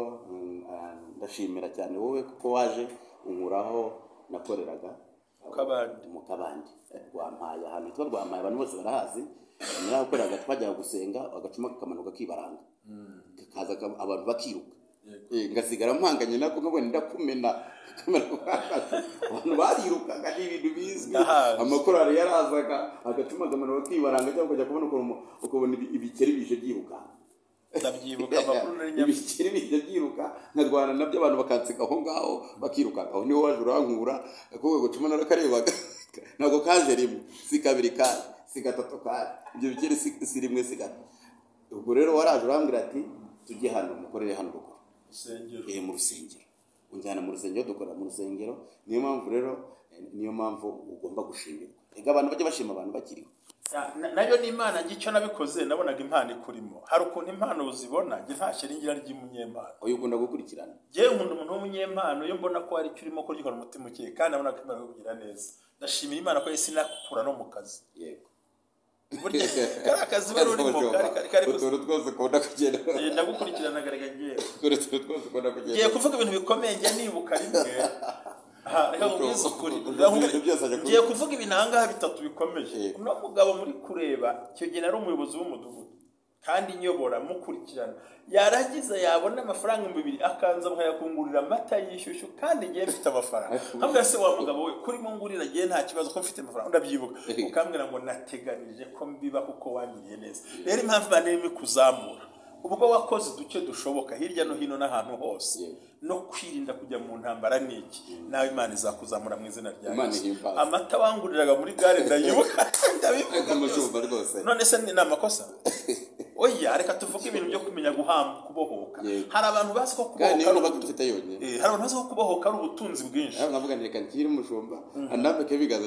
ndashimira cyane wowe kuko waje unkuraho nakoreraga mu kabandi. Rwampaye, ahantu hitwa Rwampaye, abantu bose barahazi. Narahakoreraga, twajyaga gusenga, agacuma kakamanuka kibaranga, kakaza abantu bakiruka, ngasigara mpanganye nako nkabona ndakumena. Abantu barirukaga, ni ibintu bizwi. Amakorari yarazaga, agacuma kamanuka kibaranga, cyangwa ukajya kubona ukabona ibikeri bije byiruka. Ndabyibuka amakuru nari ibikeri bije byiruka, nkarwana nabyo, abantu bakansika aho ngaho bakiruka. Aho niho waje urankura, kuko gucuma narakarebaga. Ntabwo kaje rimwe, si kabiri kaje, Si gatatu kandi ibyo bikeri si rimwe, si gatatu. Ubwo rero waraje urambwira ati tujye hano mukorere hano ruguru mu rusengero, unjyana mu rusengero, dukora mu rusengero. Niyo mpamvu rero, niyo mpamvu ugomba gushimirwa. Ega abantu bajya bashima abantu bakiriho. Nayo ni Imana. Njye icyo nabikoze, nabonaga impano ikurimo. Hari ukuntu impano uzibona. Njye nta shyari ngira ry'umunyempano. Uyu ukunda gukurikirana. Njyewe nkunda umuntu w'umunyempano iyo mbona ko hari icyo urimo kurya umutima ukeye, kandi nabona ko Imana kugira neza. Ndashimira Imana ko yahise inakukura no mu kazi. Yego. Burya kari akazi wari urimo kari utuntu twose ukunda kugenda. Ndagukurikirana garega ngewe. Utuntu twose ukunda kugenda. Ngiye kuvuga ibintu bikomeye, njya nibuka rimwe. Reka nkubwize ukuri, ngiye kuvuga ibintu ahangaha bitatu bikomeye. Uno mugabo muri kureba, icyo gihe nari umuyobozi w'umudugudu kandi nyobora mukurikirana, yaragize yabona amafaranga 2000 akanza nkayakungurira amata y'ishyushyu, kandi ngiye mfite amafaranga. Nkabwira se wa mugabo we kurimo ngurira, ngiye nta kibazo ko mfite amafaranga, ndabyibuka. Ukambwira ngo nateganije ko mbiba kuko wangiriye neza. Rero impamvu Imana irimo ikuzamura, ubwo wakoze duke dushoboka hirya no hino n'ahantu hose, no kwirinda kujya mu ntambara n'iki, nawe Imana izakuzamura mu izina rya Yesu. Amata wanguriraga muri gare ndayibuka, ndabivuga rwose. None se ni amakosa? Oya, reka tuvuge ibintu byo kumenya guhamba, kubohoka. Hari abantu bazi ko kubohoka hari abantu bazi ko kubohoka ari ubutunzi bwinshi. Nkavuga reka nkire umushumba anambike bigaza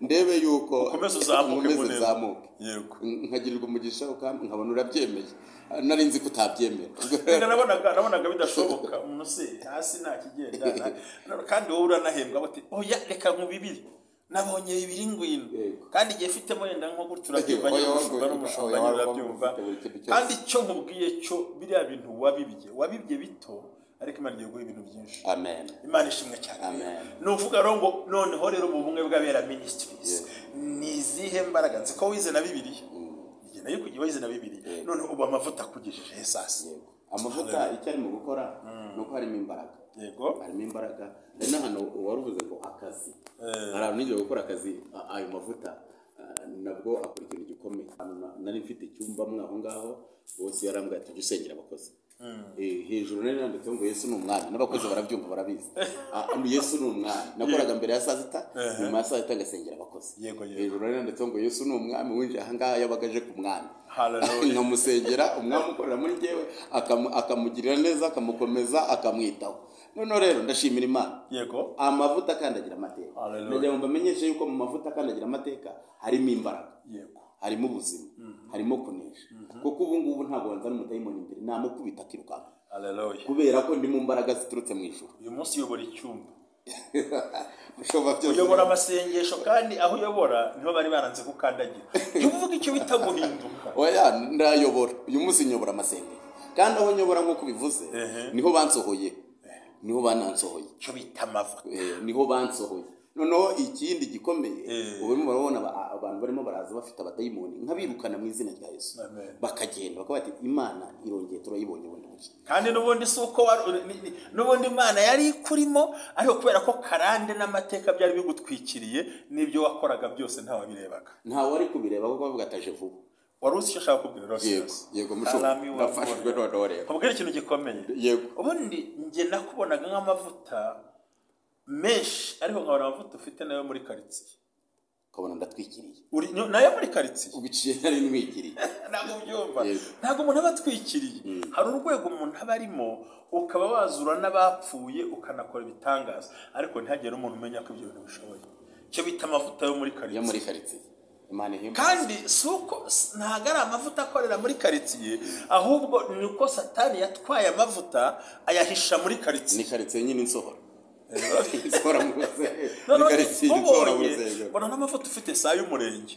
ndebe yuko ukomeze uzamuke mu ntego. Yego, nkagirirwa umugisha nkabona urabyemeye. Nari nzi ko utabyemera. Nabonaga bidashoboka, umuntu se hasi nta kigenda, kandi wowe uranahembwa bati oya reka nkubibiri, nabonye bibiri ngwino, kandi igihe mfitemo yenda nko gutyo urabyumva, umushumba n'umushumba urabyumva. Kandi icyo nkubwiye cyo, biriya bintu wabibye bito, ariko Imana igiye guha ibintu byinshi. Amen. Imana ishimwe cyane. Amen. Ni uvuga rero ngo noneho rero mu bumwe bw'abera ministries ni izihe mbaraga? Nzi ko wize na Bibiliya, nayo kugira wize na Bibiliya, none ubu amavuta akugejeje sasa. Amavuta icyo arimo gukora nuko harimo imbaraga. Yego, harimo imbaraga. Hari n'ahantu waruvuze ngo akazi, hari ahantu nigeze gukora akazi, ayo mavuta nabwo akora ikintu gikomeye. Nari mfite icyumba mwaho ngaho, bose yarambwiye ati jya usengera abakozi. Hejuru nari nanditseho ngo Yesu ni umwami, n'abakozi barabyumva barabizi. Yesu ni umwami. Nakoraga mbere ya saa sita, nyuma ya saa sita ngasengera abakozi. Hejuru nari nanditseho ngo Yesu ni umwami, winjiye aha ngaha yabaga aje ku mwami. Nkamusengera, umwami ukorera muri njyewe akamugirira neza, akamukomeza, akamwitaho. Noneho rero ndashimira Imana. Yego, amavuta akandagira amateka. Ndagira ngo mbamenyeshe yuko mu mavuta akandagira amateka harimo imbaraga. Yego, harimo ubuzima, harimo kunesha. Kuko ubu ngubu ntabwo wanzana umudayimoni imbere, namukubita akirukanka. Haleluya. Kubera ko ndi mu mbaraga ziturutse mu ijuru. Uyu munsi uyobora icyumba, uyobora amasengesho, kandi aho uyobora niho bari baranze kukandagira. Jya uvuga icyo bita guhinduka. Oya, ndayobora uyu munsi, nyobora amasengesho, kandi aho nyobora nk'uko bivuze niho bansohoye, niho banansohoye. Icyo bita amavuta, niho bansohoye. Noneho ikindi gikomeye, ubu barimo barabona abantu barimo baraza bafite abadayimoni nkabirukana mu izina rya Yesu, bakagenda bakavuga ati Imana irongeye turayibonye bundi bushya. Kandi n'ubundi si uko n'ubundi Imana yari ikurimo, ariko kubera ko karande n'amateka byari bigutwikiriye, n'ibyo wakoraga byose ntawe wabirebaga, ntawe wari kubireba kuko bavuga ataje vuba. Wari uzi icyo ashaka kubwira rwose? Yego, yego mushumba, nafashijwe noneho rero kubwira ikintu gikomeye. Yego, ubundi njye nakubonaga nk'amavuta menshi, ariko nkabona amavuta ufite nayo muri karitsiye, ukabona ndatwikiriye. Uri nayo muri karitsiye ubiciye, nari ntwikiriye. Ntabwo ubyumva, ntabwo umuntu aba atwikiriye. Hari urwego umuntu aba arimo, ukaba wazura n'abapfuye, ukanakora ibitangaza, ariko ntihagire umuntu umenya ko ibyo bintu bishoboye. Icyo bita amavuta yo muri karitsiye, yo muri karitsiye. Kandi si uko ntabwo ari amavuta akorera muri karitsiye, ahubwo ni uko Satani yatwaye amavuta ayahisha muri karitsiye. Ni karitsiye nyine insohora. Mbona n'amavuta ufite saa y'umurenge,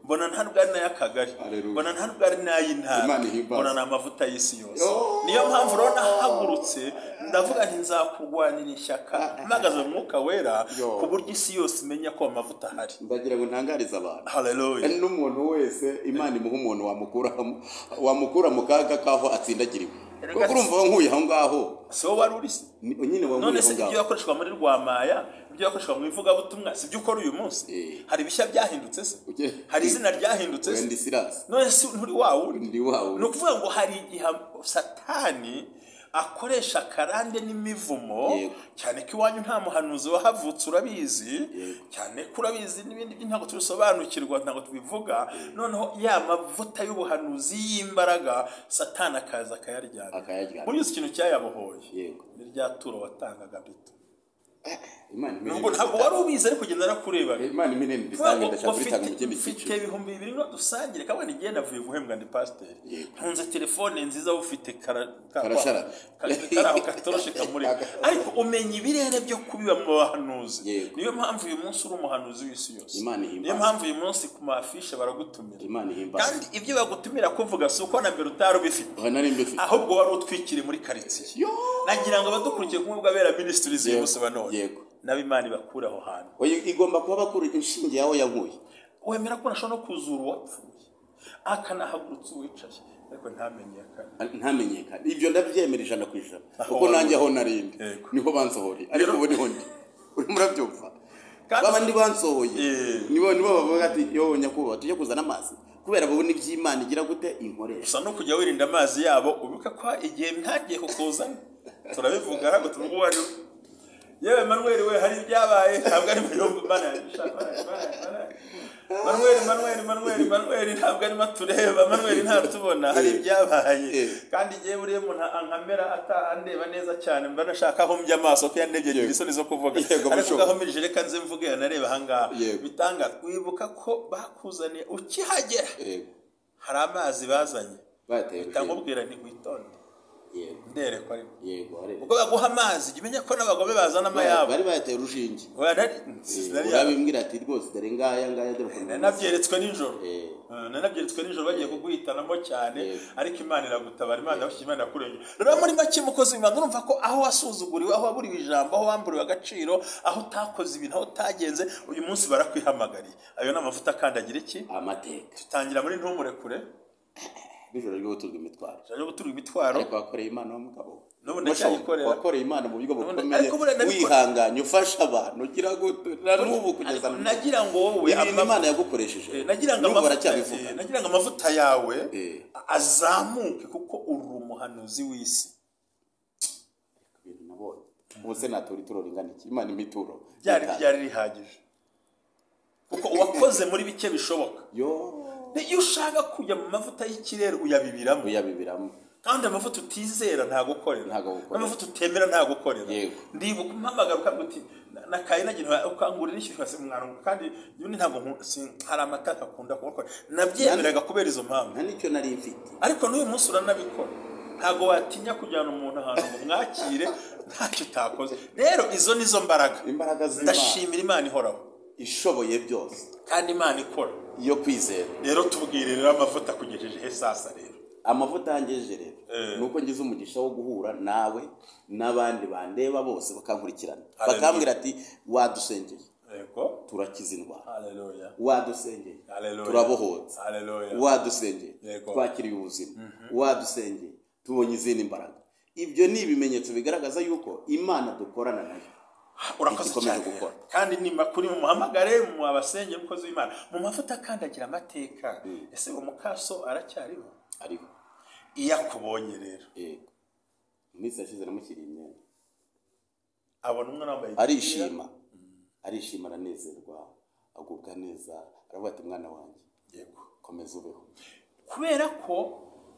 mbona nta nubwo ari n'ay'akagari, mbona nta nubwo ari n'ay'intara, mbona ni amavuta y'isi yose. Niyo mpamvu rero nahagurutse ndavuga nti nzakurwanira ishyaka mpagaze mu mwuka wera, ku buryo isi yose imenya ko amavuta ahari. Ndagira ngo ntangarize abantu, haleluya, n'umuntu wese Imana imuha umuntu wamukura mu kaga kaho atsindagiriwe. Kuko urumva nkuye aho ngaho, si wowe wari uri se nyine wa none se ibyo yakoreshwa muri Rwamaya, ibyo yakoreshwa mu ivugabutumwa, si byo ukora uyu munsi? Hari ibishya byahindutse se? Hari izina ryahindutse se? None se nturi wa wundi? Ndi wa wundi. Ni ukuvuga ngo hari igihe Satani Akoresha karande n'imivumo, cyane ko iwanyu nta muhanuzi wahavutse urabizi, cyane ko urabizi n'ibindi ntabwo tubisobanukirwa, ntabwo tubivuga. Noneho ya mavuta y'ubuhanuzi y'imbaraga Satani akaza akayaryana. Muri iki kintu cyayabohoye ni rya turo watangaga bito. Nubwo ntabwo wari ubizi ariko ugenda narakurebaga. Imana iminini bitange ndashaka kubitanga mu kindi cyiciro. Mfite 2000 ngo dusangire kabone igihe navuye guhembwa ndi pasiteri. Ntunze telefone nziza ufite karashara karaho katoroshe kamuri. Ariko umenya ibirere byo kubiba mu bahanuzi. Niyo mpamvu uyu munsi uri umuhanuzi w'isi yose. Niyo mpamvu uyu munsi ku mafishe baragutumira. Kandi ibyo bagutumira kuvuga si uko na mbere utari ubifite. Ahubwo wari utwikire muri karitsiye. Nagira ngo abadukurikiye kumwe bw'abera ministries uyu munsi banone. N'abimana bakura aho hantu. Oya igomba kuba bakura inshinge yaho yankuye. Wemera ko nashobora no kuzura uwapfuye akanahagurutsa uwicaye ariko ntamenyekane. Ntamenyekane. Ibyo ndabyemera 100% kuko nanjye aho narindi niho bansohoreye ariko ubu niho ndi. Urimo urabyumva. Babandi bansohoye nibo bavuga ati yo nyakubahwa tujye kuzana amazi kubera babona iby'Imana igira gute inkoresha. Gusa no kujya wirinda amazi yabo ubibuka ko igihe ntagiye kukuzana turabivuga ntabwo tuvuga uwo ari we. Yewe Manuel we hari ibyabaye ntabwo ari mu Mana Manuel ntabwo arimo tureba Manuel ntatubona hari ibyabaye kandi igihe buriye umuntu ankamera andeba neza cyane mba nashaka aho mbya amaso ko yandebye ngira isoni zo kuvuga ariko gahomirije reka nze mvuge yanareba aha ngaha bitanga wibuka ko bakuzaniye ukihagera hari amazi bazanye bitangubwira nti witonde. Nderekwa ariko. Yego ariko. Ubwo baguha amazi jya umenya ko n'abagome bazana amayabo. Bari bayateye urushinge. Urabimbwira ati rwose dore ngaya ngaya dore ukuntu. Nanabyeretswe nijoro. Nanabyeretswe nijoro bagiye kuguhitanamo cyane ariko Imana iragutabara, Imana yabashye, Imana yakurengera. Rero muri make mukozi w'Imana urumva ko aho wasuzuguriwe, aho waburiwe ijambo, aho wamburiwe agaciro, aho utakoze ibintu, aho utagenze, uyu munsi barakwihamagariye. Ayo ni amavuta akandagira iki? Amateka. Tutangira muri ntumure kure. Nijoro ryo guturwa imitwaro. Ryo guturwa imitwaro. Ariko wakoreye Imana w'umugabo. N'ubu ndacyayikorera. Wakoreye Imana mu buryo bukomeye. Wihanganye ufasha abantu ugira na n'ubu kugeza nagira ngo wowe Imana yagukoresheje. Nagira ngo amavuta, nagira ngo amavuta yawe azamuke kuko uri umuhanuzi w'isi. Ibintu nabonye. Ubu se natura ituro ringana iki? Imana imituro. Byari rihagije. Kuko uwakoze muri bike bishoboka. Yo. Iyo ushaka kujya mu mavuta y'ikirere uyabibiramo. Kandi amavuta utizera ntagukorera. Amavuta utemera ntagukorera. Ndibuka umpamagara ukavuga uti nakaye nagira ukangurira ishyushyu se mwana kandi yundi ntabwo hari amata akunda kubakora. Nabyemeraga kubera izo mpamvu. Nta nicyo nari mfite. Ariko n'uyu munsi uranabikora. Ntabwo watinya kujyana umuntu ahantu ngo mwakire ntacyo utakoze. Rero izo nizo mbaraga. Imbaraga z'Imana. Ndashimira Imana ihoraho. Ishoboye byose. Kandi Imana ikora. Iyo kwizera. Rero tubwire rero amavuta kugejeje he sasa rero. Amavuta yangejeje rero nuko ngize umugisha wo guhura nawe n'abandi bandeba bose bakankurikirana. Bakambwira ati wadusengeye. Yego. Turakiza indwara. Haleluya. Wadusengeye. Haleluya. Turabohotse. Haleluya. Wadusengeye. Twakiriye ubuzima. Wadusengeye. Tubonye izindi mbaraga. Ibyo ni ibimenyetso bigaragaza yuko Imana dukorana nayo. Urakoze cyane kandi nimba kuri mu muhamagare mu abasenge mukozi w'Imana mu mavuta akandagira amateka. Ese uwo mukaso aracyariho? Ariho. Iyo akubonye rero yego iminsi yashize namushyiriye imyenda abona umwana wambaye arishima arishima aranezerwa agubwa neza aravuga ati mwana wanjye yego komeza ubeho. Kubera ko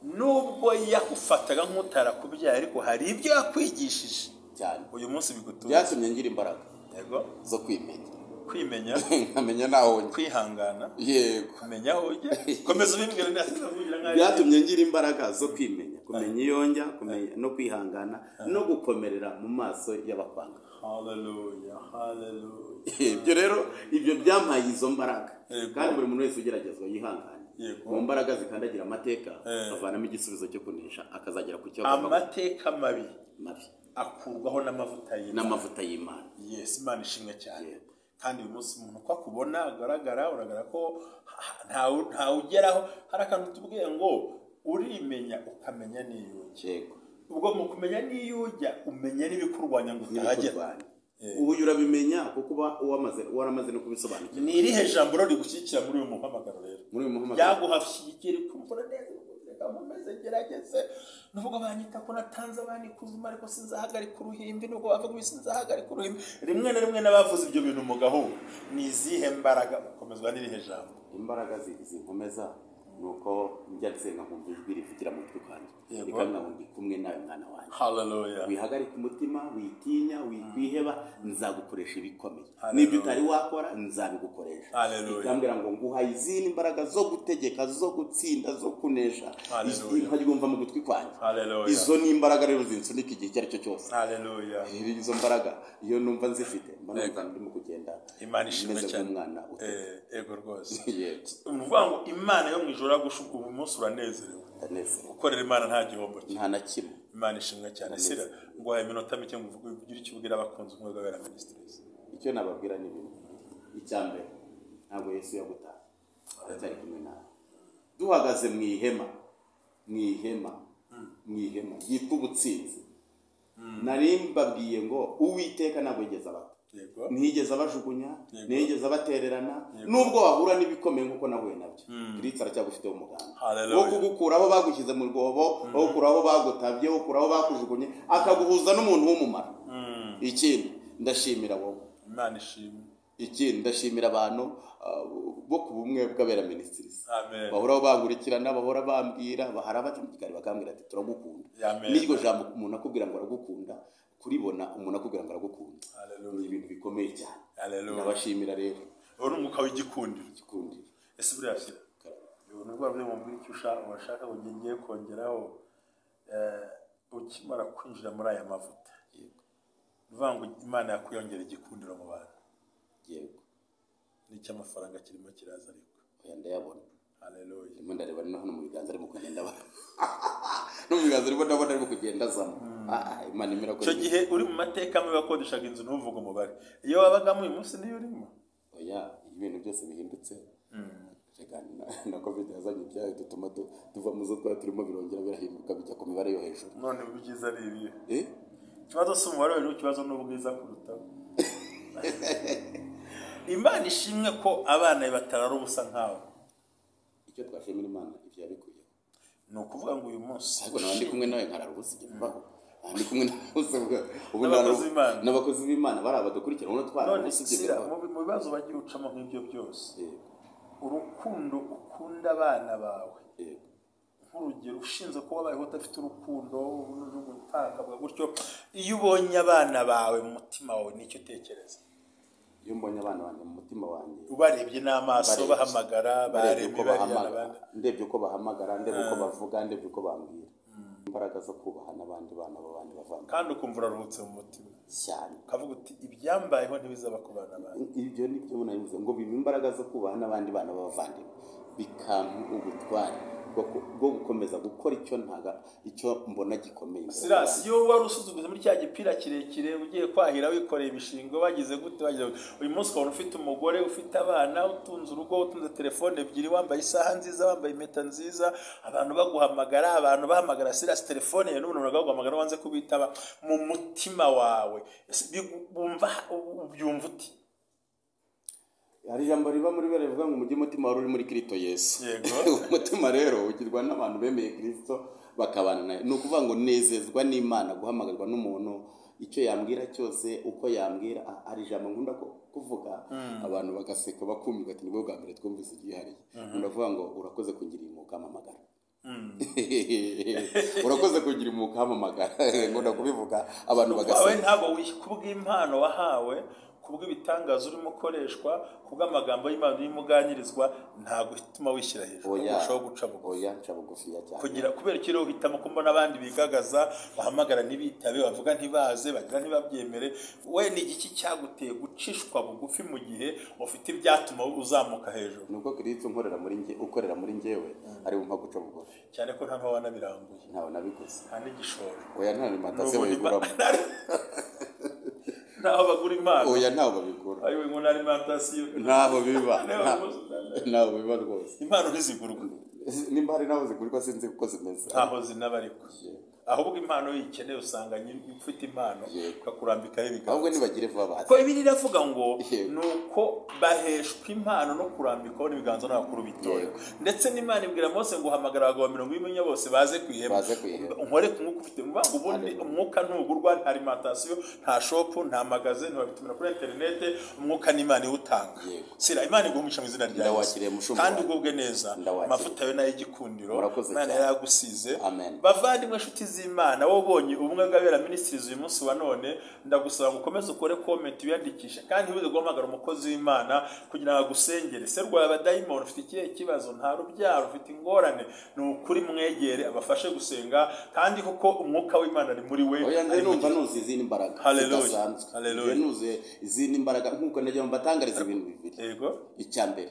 nubwo yakufataga nk'utarakubyaye ariko hari ibyo yakwigishije cyane uyu munsi bigutuye byatumye ngira imbaraga yego zo kwimenya nkamenya naho njya kwihangana yego kumenya aho ujya komeza ubimbwira ndakugira nkaho byatumye ngira imbaraga zo kwimenya kumenya iyo njya kumenya no kwihangana no gukomerera mu maso y'abakwanga. Haleluya, haleluya. Ibyo rero ibyo byampaye izo mbaraga kandi buri muntu wese ugeragezwa yihangane mu mbaraga zikandagira amateka avanamo igisubizo cyo kunesha akazagera ku cyo amateka mabi akurwaho n'amavuta y'Imana. Yes, Imana ishimwe cyane. Kandi uyu munsi umuntu uko akubona agaragara uragaragara ko ntawugeraho. Hari akantu tubwiye ngo urimenya ukamenya n'iyo ujya. Yego. Ubwo mu kumenya n'iyo ujya umenya n'ibikurwanya ngo utahagera. Ubu urabimenya kuko uba waramaze no kubisobanukirwa. Ni irihe jambo rero rigushyigikira muri uyu muhamagaro rero? Muri uyu muhamagaro byaguhashyigikira kumvura neza. Reka nkomeze ngerageze, nubwo banyita ko natanze abandi ikuzimu, ariko sinzahagarika uruhimbi, nubwo bavuga ibi sinzahagarika uruhimbi. Rimwe na rimwe n'abavuze ibyo bintu mu gahura. Ni izihe mbaraga ukomezwa n'irihe jambo? Imbaraga zinkomeza ni uko njya nsenga nkumva ijwi rivugira mu gutwi kwanjye, rikambwira ngo ndi kumwe nawe mwana wanjye. Haleluya. Wihagarike umutima, witinya, wikwiheba, nzagukoresha ibikomeye. N'ibyo utari wakora nzabigukoresha. Ikambwira ngo nguhaye izindi mbaraga zo gutegeka, zo gutsinda, zo kunesha. Nkaryumva mu gutwi kwanjye. Izo ni imbaraga rero zinsunika igihe icyo ari cyo cyose. Haleluya. Izo mbaraga iyo numva nzifite mba numva ndimo kugenda. Imana ishimwe cyane. Nk'umwana Ego rwose. Ni ukuvuga ngo Imana yo mu ijuru iragushuka, ubu munsi uranezerewe. Gukorera Imana nta gihombo nta na kimwe. Imana ishimwe cyane. Sira nguhaye iminota mike ngo ugire icyo ubwira abakunzi Ubumwe bw'Abera Ministries. Icyo nababwira ni ibintu bibiri. Icya mbere, ntabwo Yesu yagutaye, aracyari kumwe nawe. Duhagaze mu ihema, mu ihema, mu ihema ryitwa ubutsinzi. Nari mbabwiye ngo Uwiteka ntabwo yigeze abata, ntiyigeze abajugunya, ntiyigeze abatererana, nubwo wahura n'ibikomeye nk'uko nahuye nabyo. Kristo aracyagufiteho umugambi wo kugukura aho bagushyize mu rwobo, wo gukura aho bagutabye, wo gukura aho bakujugunye, akaguhuza n'umuntu w'umumaro. Ikindi ndashimira wowe, Imana ishimwe. Ikindi ndashimira abantu bo ku Bumwe bw'Abera Ministries, bahora bankurikirana, bahora bambwira, bahara baca mu gikari bakambwira ati turagukunda. N'iryo jambo umuntu akubwira ngo aragukunda, kuribona umuntu akubwira ngo aragukunda ni ibintu bikomeye cyane. Ndabashimira rero. Uwo ni umwuka w'igikundiro. Igikundiro. Ese buriya Sira, ubu nubwo wavuye mu bw'icyo washaka ngo ngiye kongeraho, ukimara kwinjira muri aya mavuta, uvuga ngo Imana yakwiyongera igikundiro mu bantu. Yego. N'icy'amafaranga kirimo kiraza ariko. Oya ndayabona. Haleluya. Ndimo ndareba no hano mu biganza arimo kugenda aba. No mu biganza arimo ndabona arimo kugenda azamo. Imana imera ko. Icyo gihe uri mu mateka amwe wakodeshaga inzu ntuvuge umubare. Iyo wabagamo uyu munsi niyo urimo. Oya, ibintu byose bihindutse. Reka na Covid yazanye ibyayo dutuma tuva mu zo twari turimo, birongera birahinduka bijya ku mibare yo hejuru. None ubwiza ari ibihe? Ikibazo si umubare w'ibintu, ikibazo ni ubwiza kurutaho. Imana ishimwe ko abana batarara ubusa nkawe. Icyo twashimira Imana ibyo yabikuyeho. Ni ukuvuga ngo uyu munsi ariko nawe ndi kumwe nawe nkarara ubusa ibyo bibaho. Ndi kumwe ubu n'abakozi b'Imana bari abadukurikira ubona twara ubusa ibyo bibaho. Mu bibazo bagiye ucamo nk'ibyo byose, urukundo ukunda abana bawe, nk'urugero ushinzwe kuba wabayeho udafite urukundo n'ubutaka gutyo, iyo ubonye abana bawe mu mutima wawe nicyo utekereza? Iyo mbonye abana banjye mu mutima wanjye, ubarebye n'amaso bahamagara, ndebye uko bahamagara, ndebye uko bavuga, ndebye uko bambwira, imbaraga zo kubaha n'abandi bana b'abandi bavandimwe, kandi ukumva uraruhutse mu mutima cyane, ukavuga uti ibyambayeho ntibizaba ku bana banjye. Ibyo nibyo nabivuze ngo biba imbaraga zo kubaha n'abandi bana b'abavandimwe, bikampa ubutware bwo gukomeza gukora icyo ntaga icyo mbona gikomeye. Silas, iyo wari usuzuguze muri cya gipira kirekire ugiye kwahira wikoreye ibishingo wagize gute, uyu munsi ukabona ufite umugore, ufite abana, utunze urugo, utunze telefone ebyiri, wambaye isaha nziza, wambaye impeta nziza, abantu baguhamagara, abantu bahamagara Silas telefone ye n'umuntu bagaguhamagara wanze kubitaba, mu mutima wawe bumva ubyumva uti? Hari ijambo riba muri bere rivuga ngo umujyi umutima wari uri muri Kristo Yesu. Umutima rero ugirwa n'abantu bemeye Kristo bakabana nawe. Ni ukuvuga ngo nezezwa n'Imana guhamagarwa n'umuntu, icyo yambwira cyose, uko yambwira. Hari ijambo nkunda kuvuga abantu bagaseka bakumirwa ati nibwo bwa mbere twumvise iryihariye. Nkunda kuvuga ngo urakoze kungira impuhwe ukampamagara. Urakoze kugira impuhwe ukampamagara. Nkunda kubivuga abantu bagaseka. Wowe ntabwo kubw'impano wahawe, kubw'ibitangaza urimo ukoreshwa, kubw'amagambo y'Imana urimo uganirizwa, ntabwo ituma wishyira hejuru, urushaho guca bugufi. Oya, nca bugufiya cyane. Kugira kubera ikiro uhitamo ko mbona abandi bigagaza, bahamagara ntibitabe, bavuga ntibaze, bagira ntibabyemere. We ni igiki cyaguteye gucishwa bugufi mu gihe ufite ibyatuma uzamuka hejuru? Nuko Kristo nkorera muri nge, ukorera muri ngewe, ari bumpa guca bugufi. Cyane ko nta wanabiranguye. Ntawe nabiguze. Nta n'igishoro. Oya, nta alimentation bayiguramo. Ntaho bagura impano. Oya, ntaho babigura. Ayiwe ngo alimentation. Ntaho biba. Ntaho biba rwose. Impano ntizigurwa. Nimba hari naho zigurwa sinzi uko zimeze. Ntaho zinaba ariko. Ahubwo impano yikeneye usanga ufite impano ukakurambikaho ibiganza. Ahubwo nibagire vuba baze. Kuko Bibiliya iravuga ngo nuko baheshwa impano no kurambikaho n'ibiganza n'abakuru b'itorero. Ndetse n'Imana ibwira Mose ngo hamagara abagabo 40 bose baze ku ihema. Nkore ku mwuka ufite. Ubundi umwuka ntugurwa, nta alimentation, nta shop, nta magaze, ntibabitumira kuri internet, umwuka n'Imana iwutanga. Sira Imana iguhumisha mu izina rya Yesu. Kandi ugubwe neza. Amavuta yo nayo igikundiro. Imana yaragusize. Bavandimwe nshuti z'Imana, wowe ubonye ubumwe bw'abera ministries uyu munsi wa none, ndagusaba ngo ukomeze ukore comment wiyandikishe, kandi ntiwize guhamagara umukozi w'Imana kugira ngo agusengere. Se rwawe abadayimoni, ufite ikihe kibazo, nta rubyaro, ufite ingorane, ni ukuri mwegere abafashe gusenga, kandi kuko umwuka w'Imana ari muri we. Oya nze numva nuzuye izindi mbaraga zidasanzwe. Nuzuye izindi mbaraga nkuko nagiye mbatangariza ibintu bibiri. Yego. Icya mbere,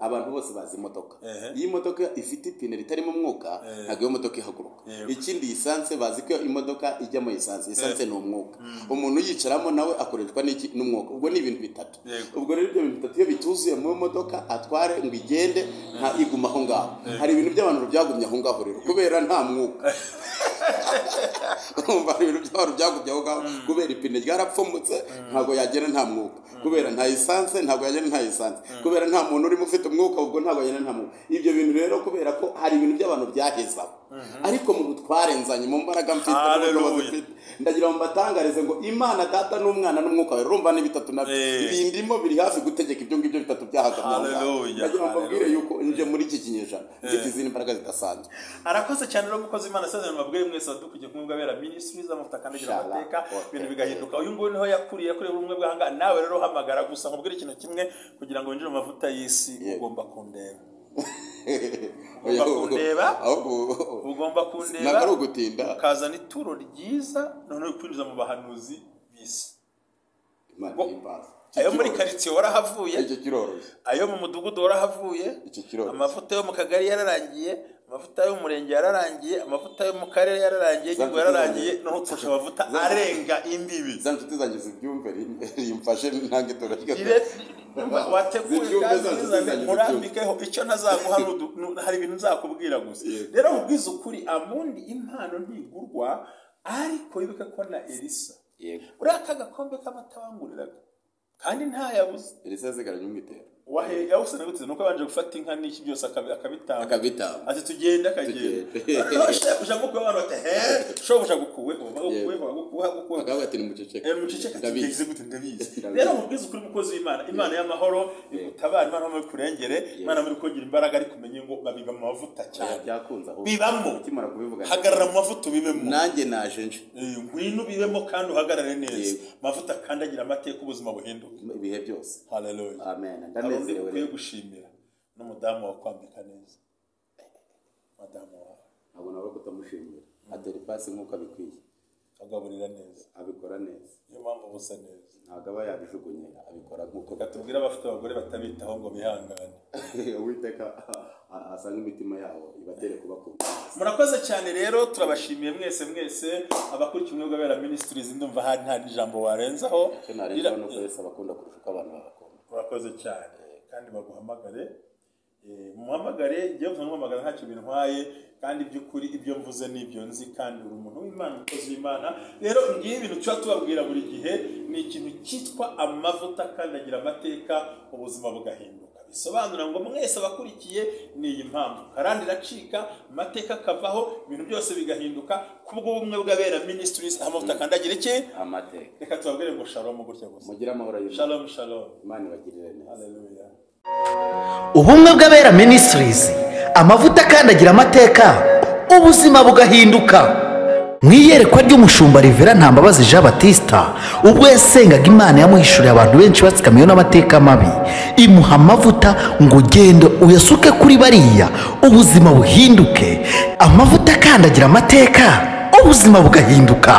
abantu bose bazi imodoka. Iyi modoka ifite ipine ritarimo umwuka, ntabwo iyo modoka ihaguruka. Ikindi lisanse, bazi ko imodoka ijyamo lisanse. Lisanse ni umwuka. Umuntu yicaramo nawe akoreshwa n'iki? N'umwuka. Ubwo ni ibintu bitatu. Ubwo rero ibyo bintu bitatu iyo bituzuye mu modoka atware ngo igende, nta iguma aho ngaho. Hari ibintu by'abantu byagumye aho ngaho rero kubera nta mwuka. Urumva ibintu by'abantu byagumye aho ngaho kubera ipine ryarapfumutse, ntabwo yagera nta mwuka. Kubera nta lisanse, ntabwo yagera nta lisanse. Kubera nta muntu urimo ufite umwuka, ubwo ntabwo yagera nta mwuka. Ibyo bintu rero kubera ko hari ibintu by'abantu byahezaho. Ariko mu butwarenzanye mu mbaraga mfite, ndagira ngo mbatangarize ngo Imana Data n'Umwana n'Umwuka wera, urumva ni bitatu nabyo ibindimo biri hafi gutegeka ibyo ngibyo bitatu byahagamye. Ndagira ngo mbabwire yuko nje muri iki kinyejana mfite izindi mbaraga zidasanzwe. Arakoze cyane rero umukozi Imana asezerano mbabwire mwese adukugiye kumwe bw'abera ministries amavuta kandi agira amateka, ibintu bigahinduka. Uyu nguyu niho yakuriye ubumwe bw'ahanga. Nawe rero hamagara gusa nkubwire ikintu kimwe kugira ngo winjire mu mavuta y'isi, ugomba kundeba. Ugomba kundeba, ukazana ituro ryiza, noneho ukwinjiza mu bahanuzi b'isi. Ayo muri karitsiye warahavuye, ayo mu mudugudu warahavuye, amavuta yo mu kagari yararangiye, amavuta yo mu murenge yararangiye, amavuta yo mu karere yararangiye, igihugu yararangiye, noneho tufashe amavuta arenga imbibi. Za nshuti zanjye zibyumve, rimfashe ntange turarya. Wateguye kandi murambikeho icyo ntazaguha, hari ibintu nzakubwira gusa. Rero ubwiza ukuri, amundi impano ntigurwa, ariko wibuke ko na Elisa uriya kagakombe k'amata wanguriraga kandi ntayabuze. Elisa yazigaranye umwitero. Yawusana gute? Nuko abanje gufata inka n'iki byose akabitamba. Ati tugende akagenda. Shebuja ngo abantu bati he, shobuja gukuweho, bagukuweho, bagukuweho. Akavuga ati nimuceceke. Muceceke ndabizi gute ndabizi. Rero mubwiza ukuri mukozi w'Imana, Imana y'amahoro igutabara, Imana muri kurengere, Imana muri kongera imbaraga, ariko umenye ngo babiba mu mavuta cyane. Byakunze aho. Bibamo. Ukimara kubivuga. Hagarara mu mavuta ubibemo. Nanjye naje nje. Ngwino ubibemo kandi uhagarare neza. Mavuta kandi agira amateka, ubuzima buhinduka. Ibihe byose. Hallelujah. Amen. Ukwiye gushimira n'umudamu wawe kwambika neza. Madamu wawe ntabwo nawe kutamushimira, atera ipasi nk'uko abikwiye, agaburira neza, abikora neza, niyo mpamvu busa neza, ntabwo aba yabijugunye, abikora nk'uko. Katubwira abafite abagore batabitaho ngo bihangane. Uwiteka asanga imitima yabo ibatere kubakunda. Murakoze cyane rero, turabashimiye mwese mwese abakurikiye ubumwe bw'abera ministries. Ndumva hari nta n'ijambo warenzaho. Icyo narenzaho ni uko Yesu abakunda kurusha uko abantu babakunda. Murakoze cyane kandi baguhamagare, muhamagare. Ngiye guhamagara ntacyo bintwaye, kandi by'ukuri ibyo mvuze n'ibyo nzi, kandi uri umuntu w'Imana, umukozi w'Imana. Rero ngiye ibintu tuba tubabwira buri gihe ni ikintu cyitwa amavuta kandi agira amateka, ubuzima bugahinduka. Bisobanura ngo mwese abakurikiye ni iyi mpamvu karandi iracika, amateka akavaho, ibintu byose bigahinduka kubw'ubumwe bw'abera ministries. Amavuta kandi agira iki? Amateka. Reka tubabwire ngo shalom gutya gusa. Mugire amahoro y'Imana. Shalom shalom. Imana ibagirire neza. Hallelujah. Ubumwe bw'abera ministries, amavuta akandagira amateka, ubuzima bugahinduka. Mu iyerekwa ry'umushumba Rivera Ntambabazi Jean Baptiste, ubwo yasengaga Imana yamuhishuriye abantu benshi batsikamiwe n'amateka mabi, imuha amavuta ngo ugende uyasuke kuri bariya, ubuzima buhinduke. Amavuta akandagira amateka, ubuzima bugahinduka.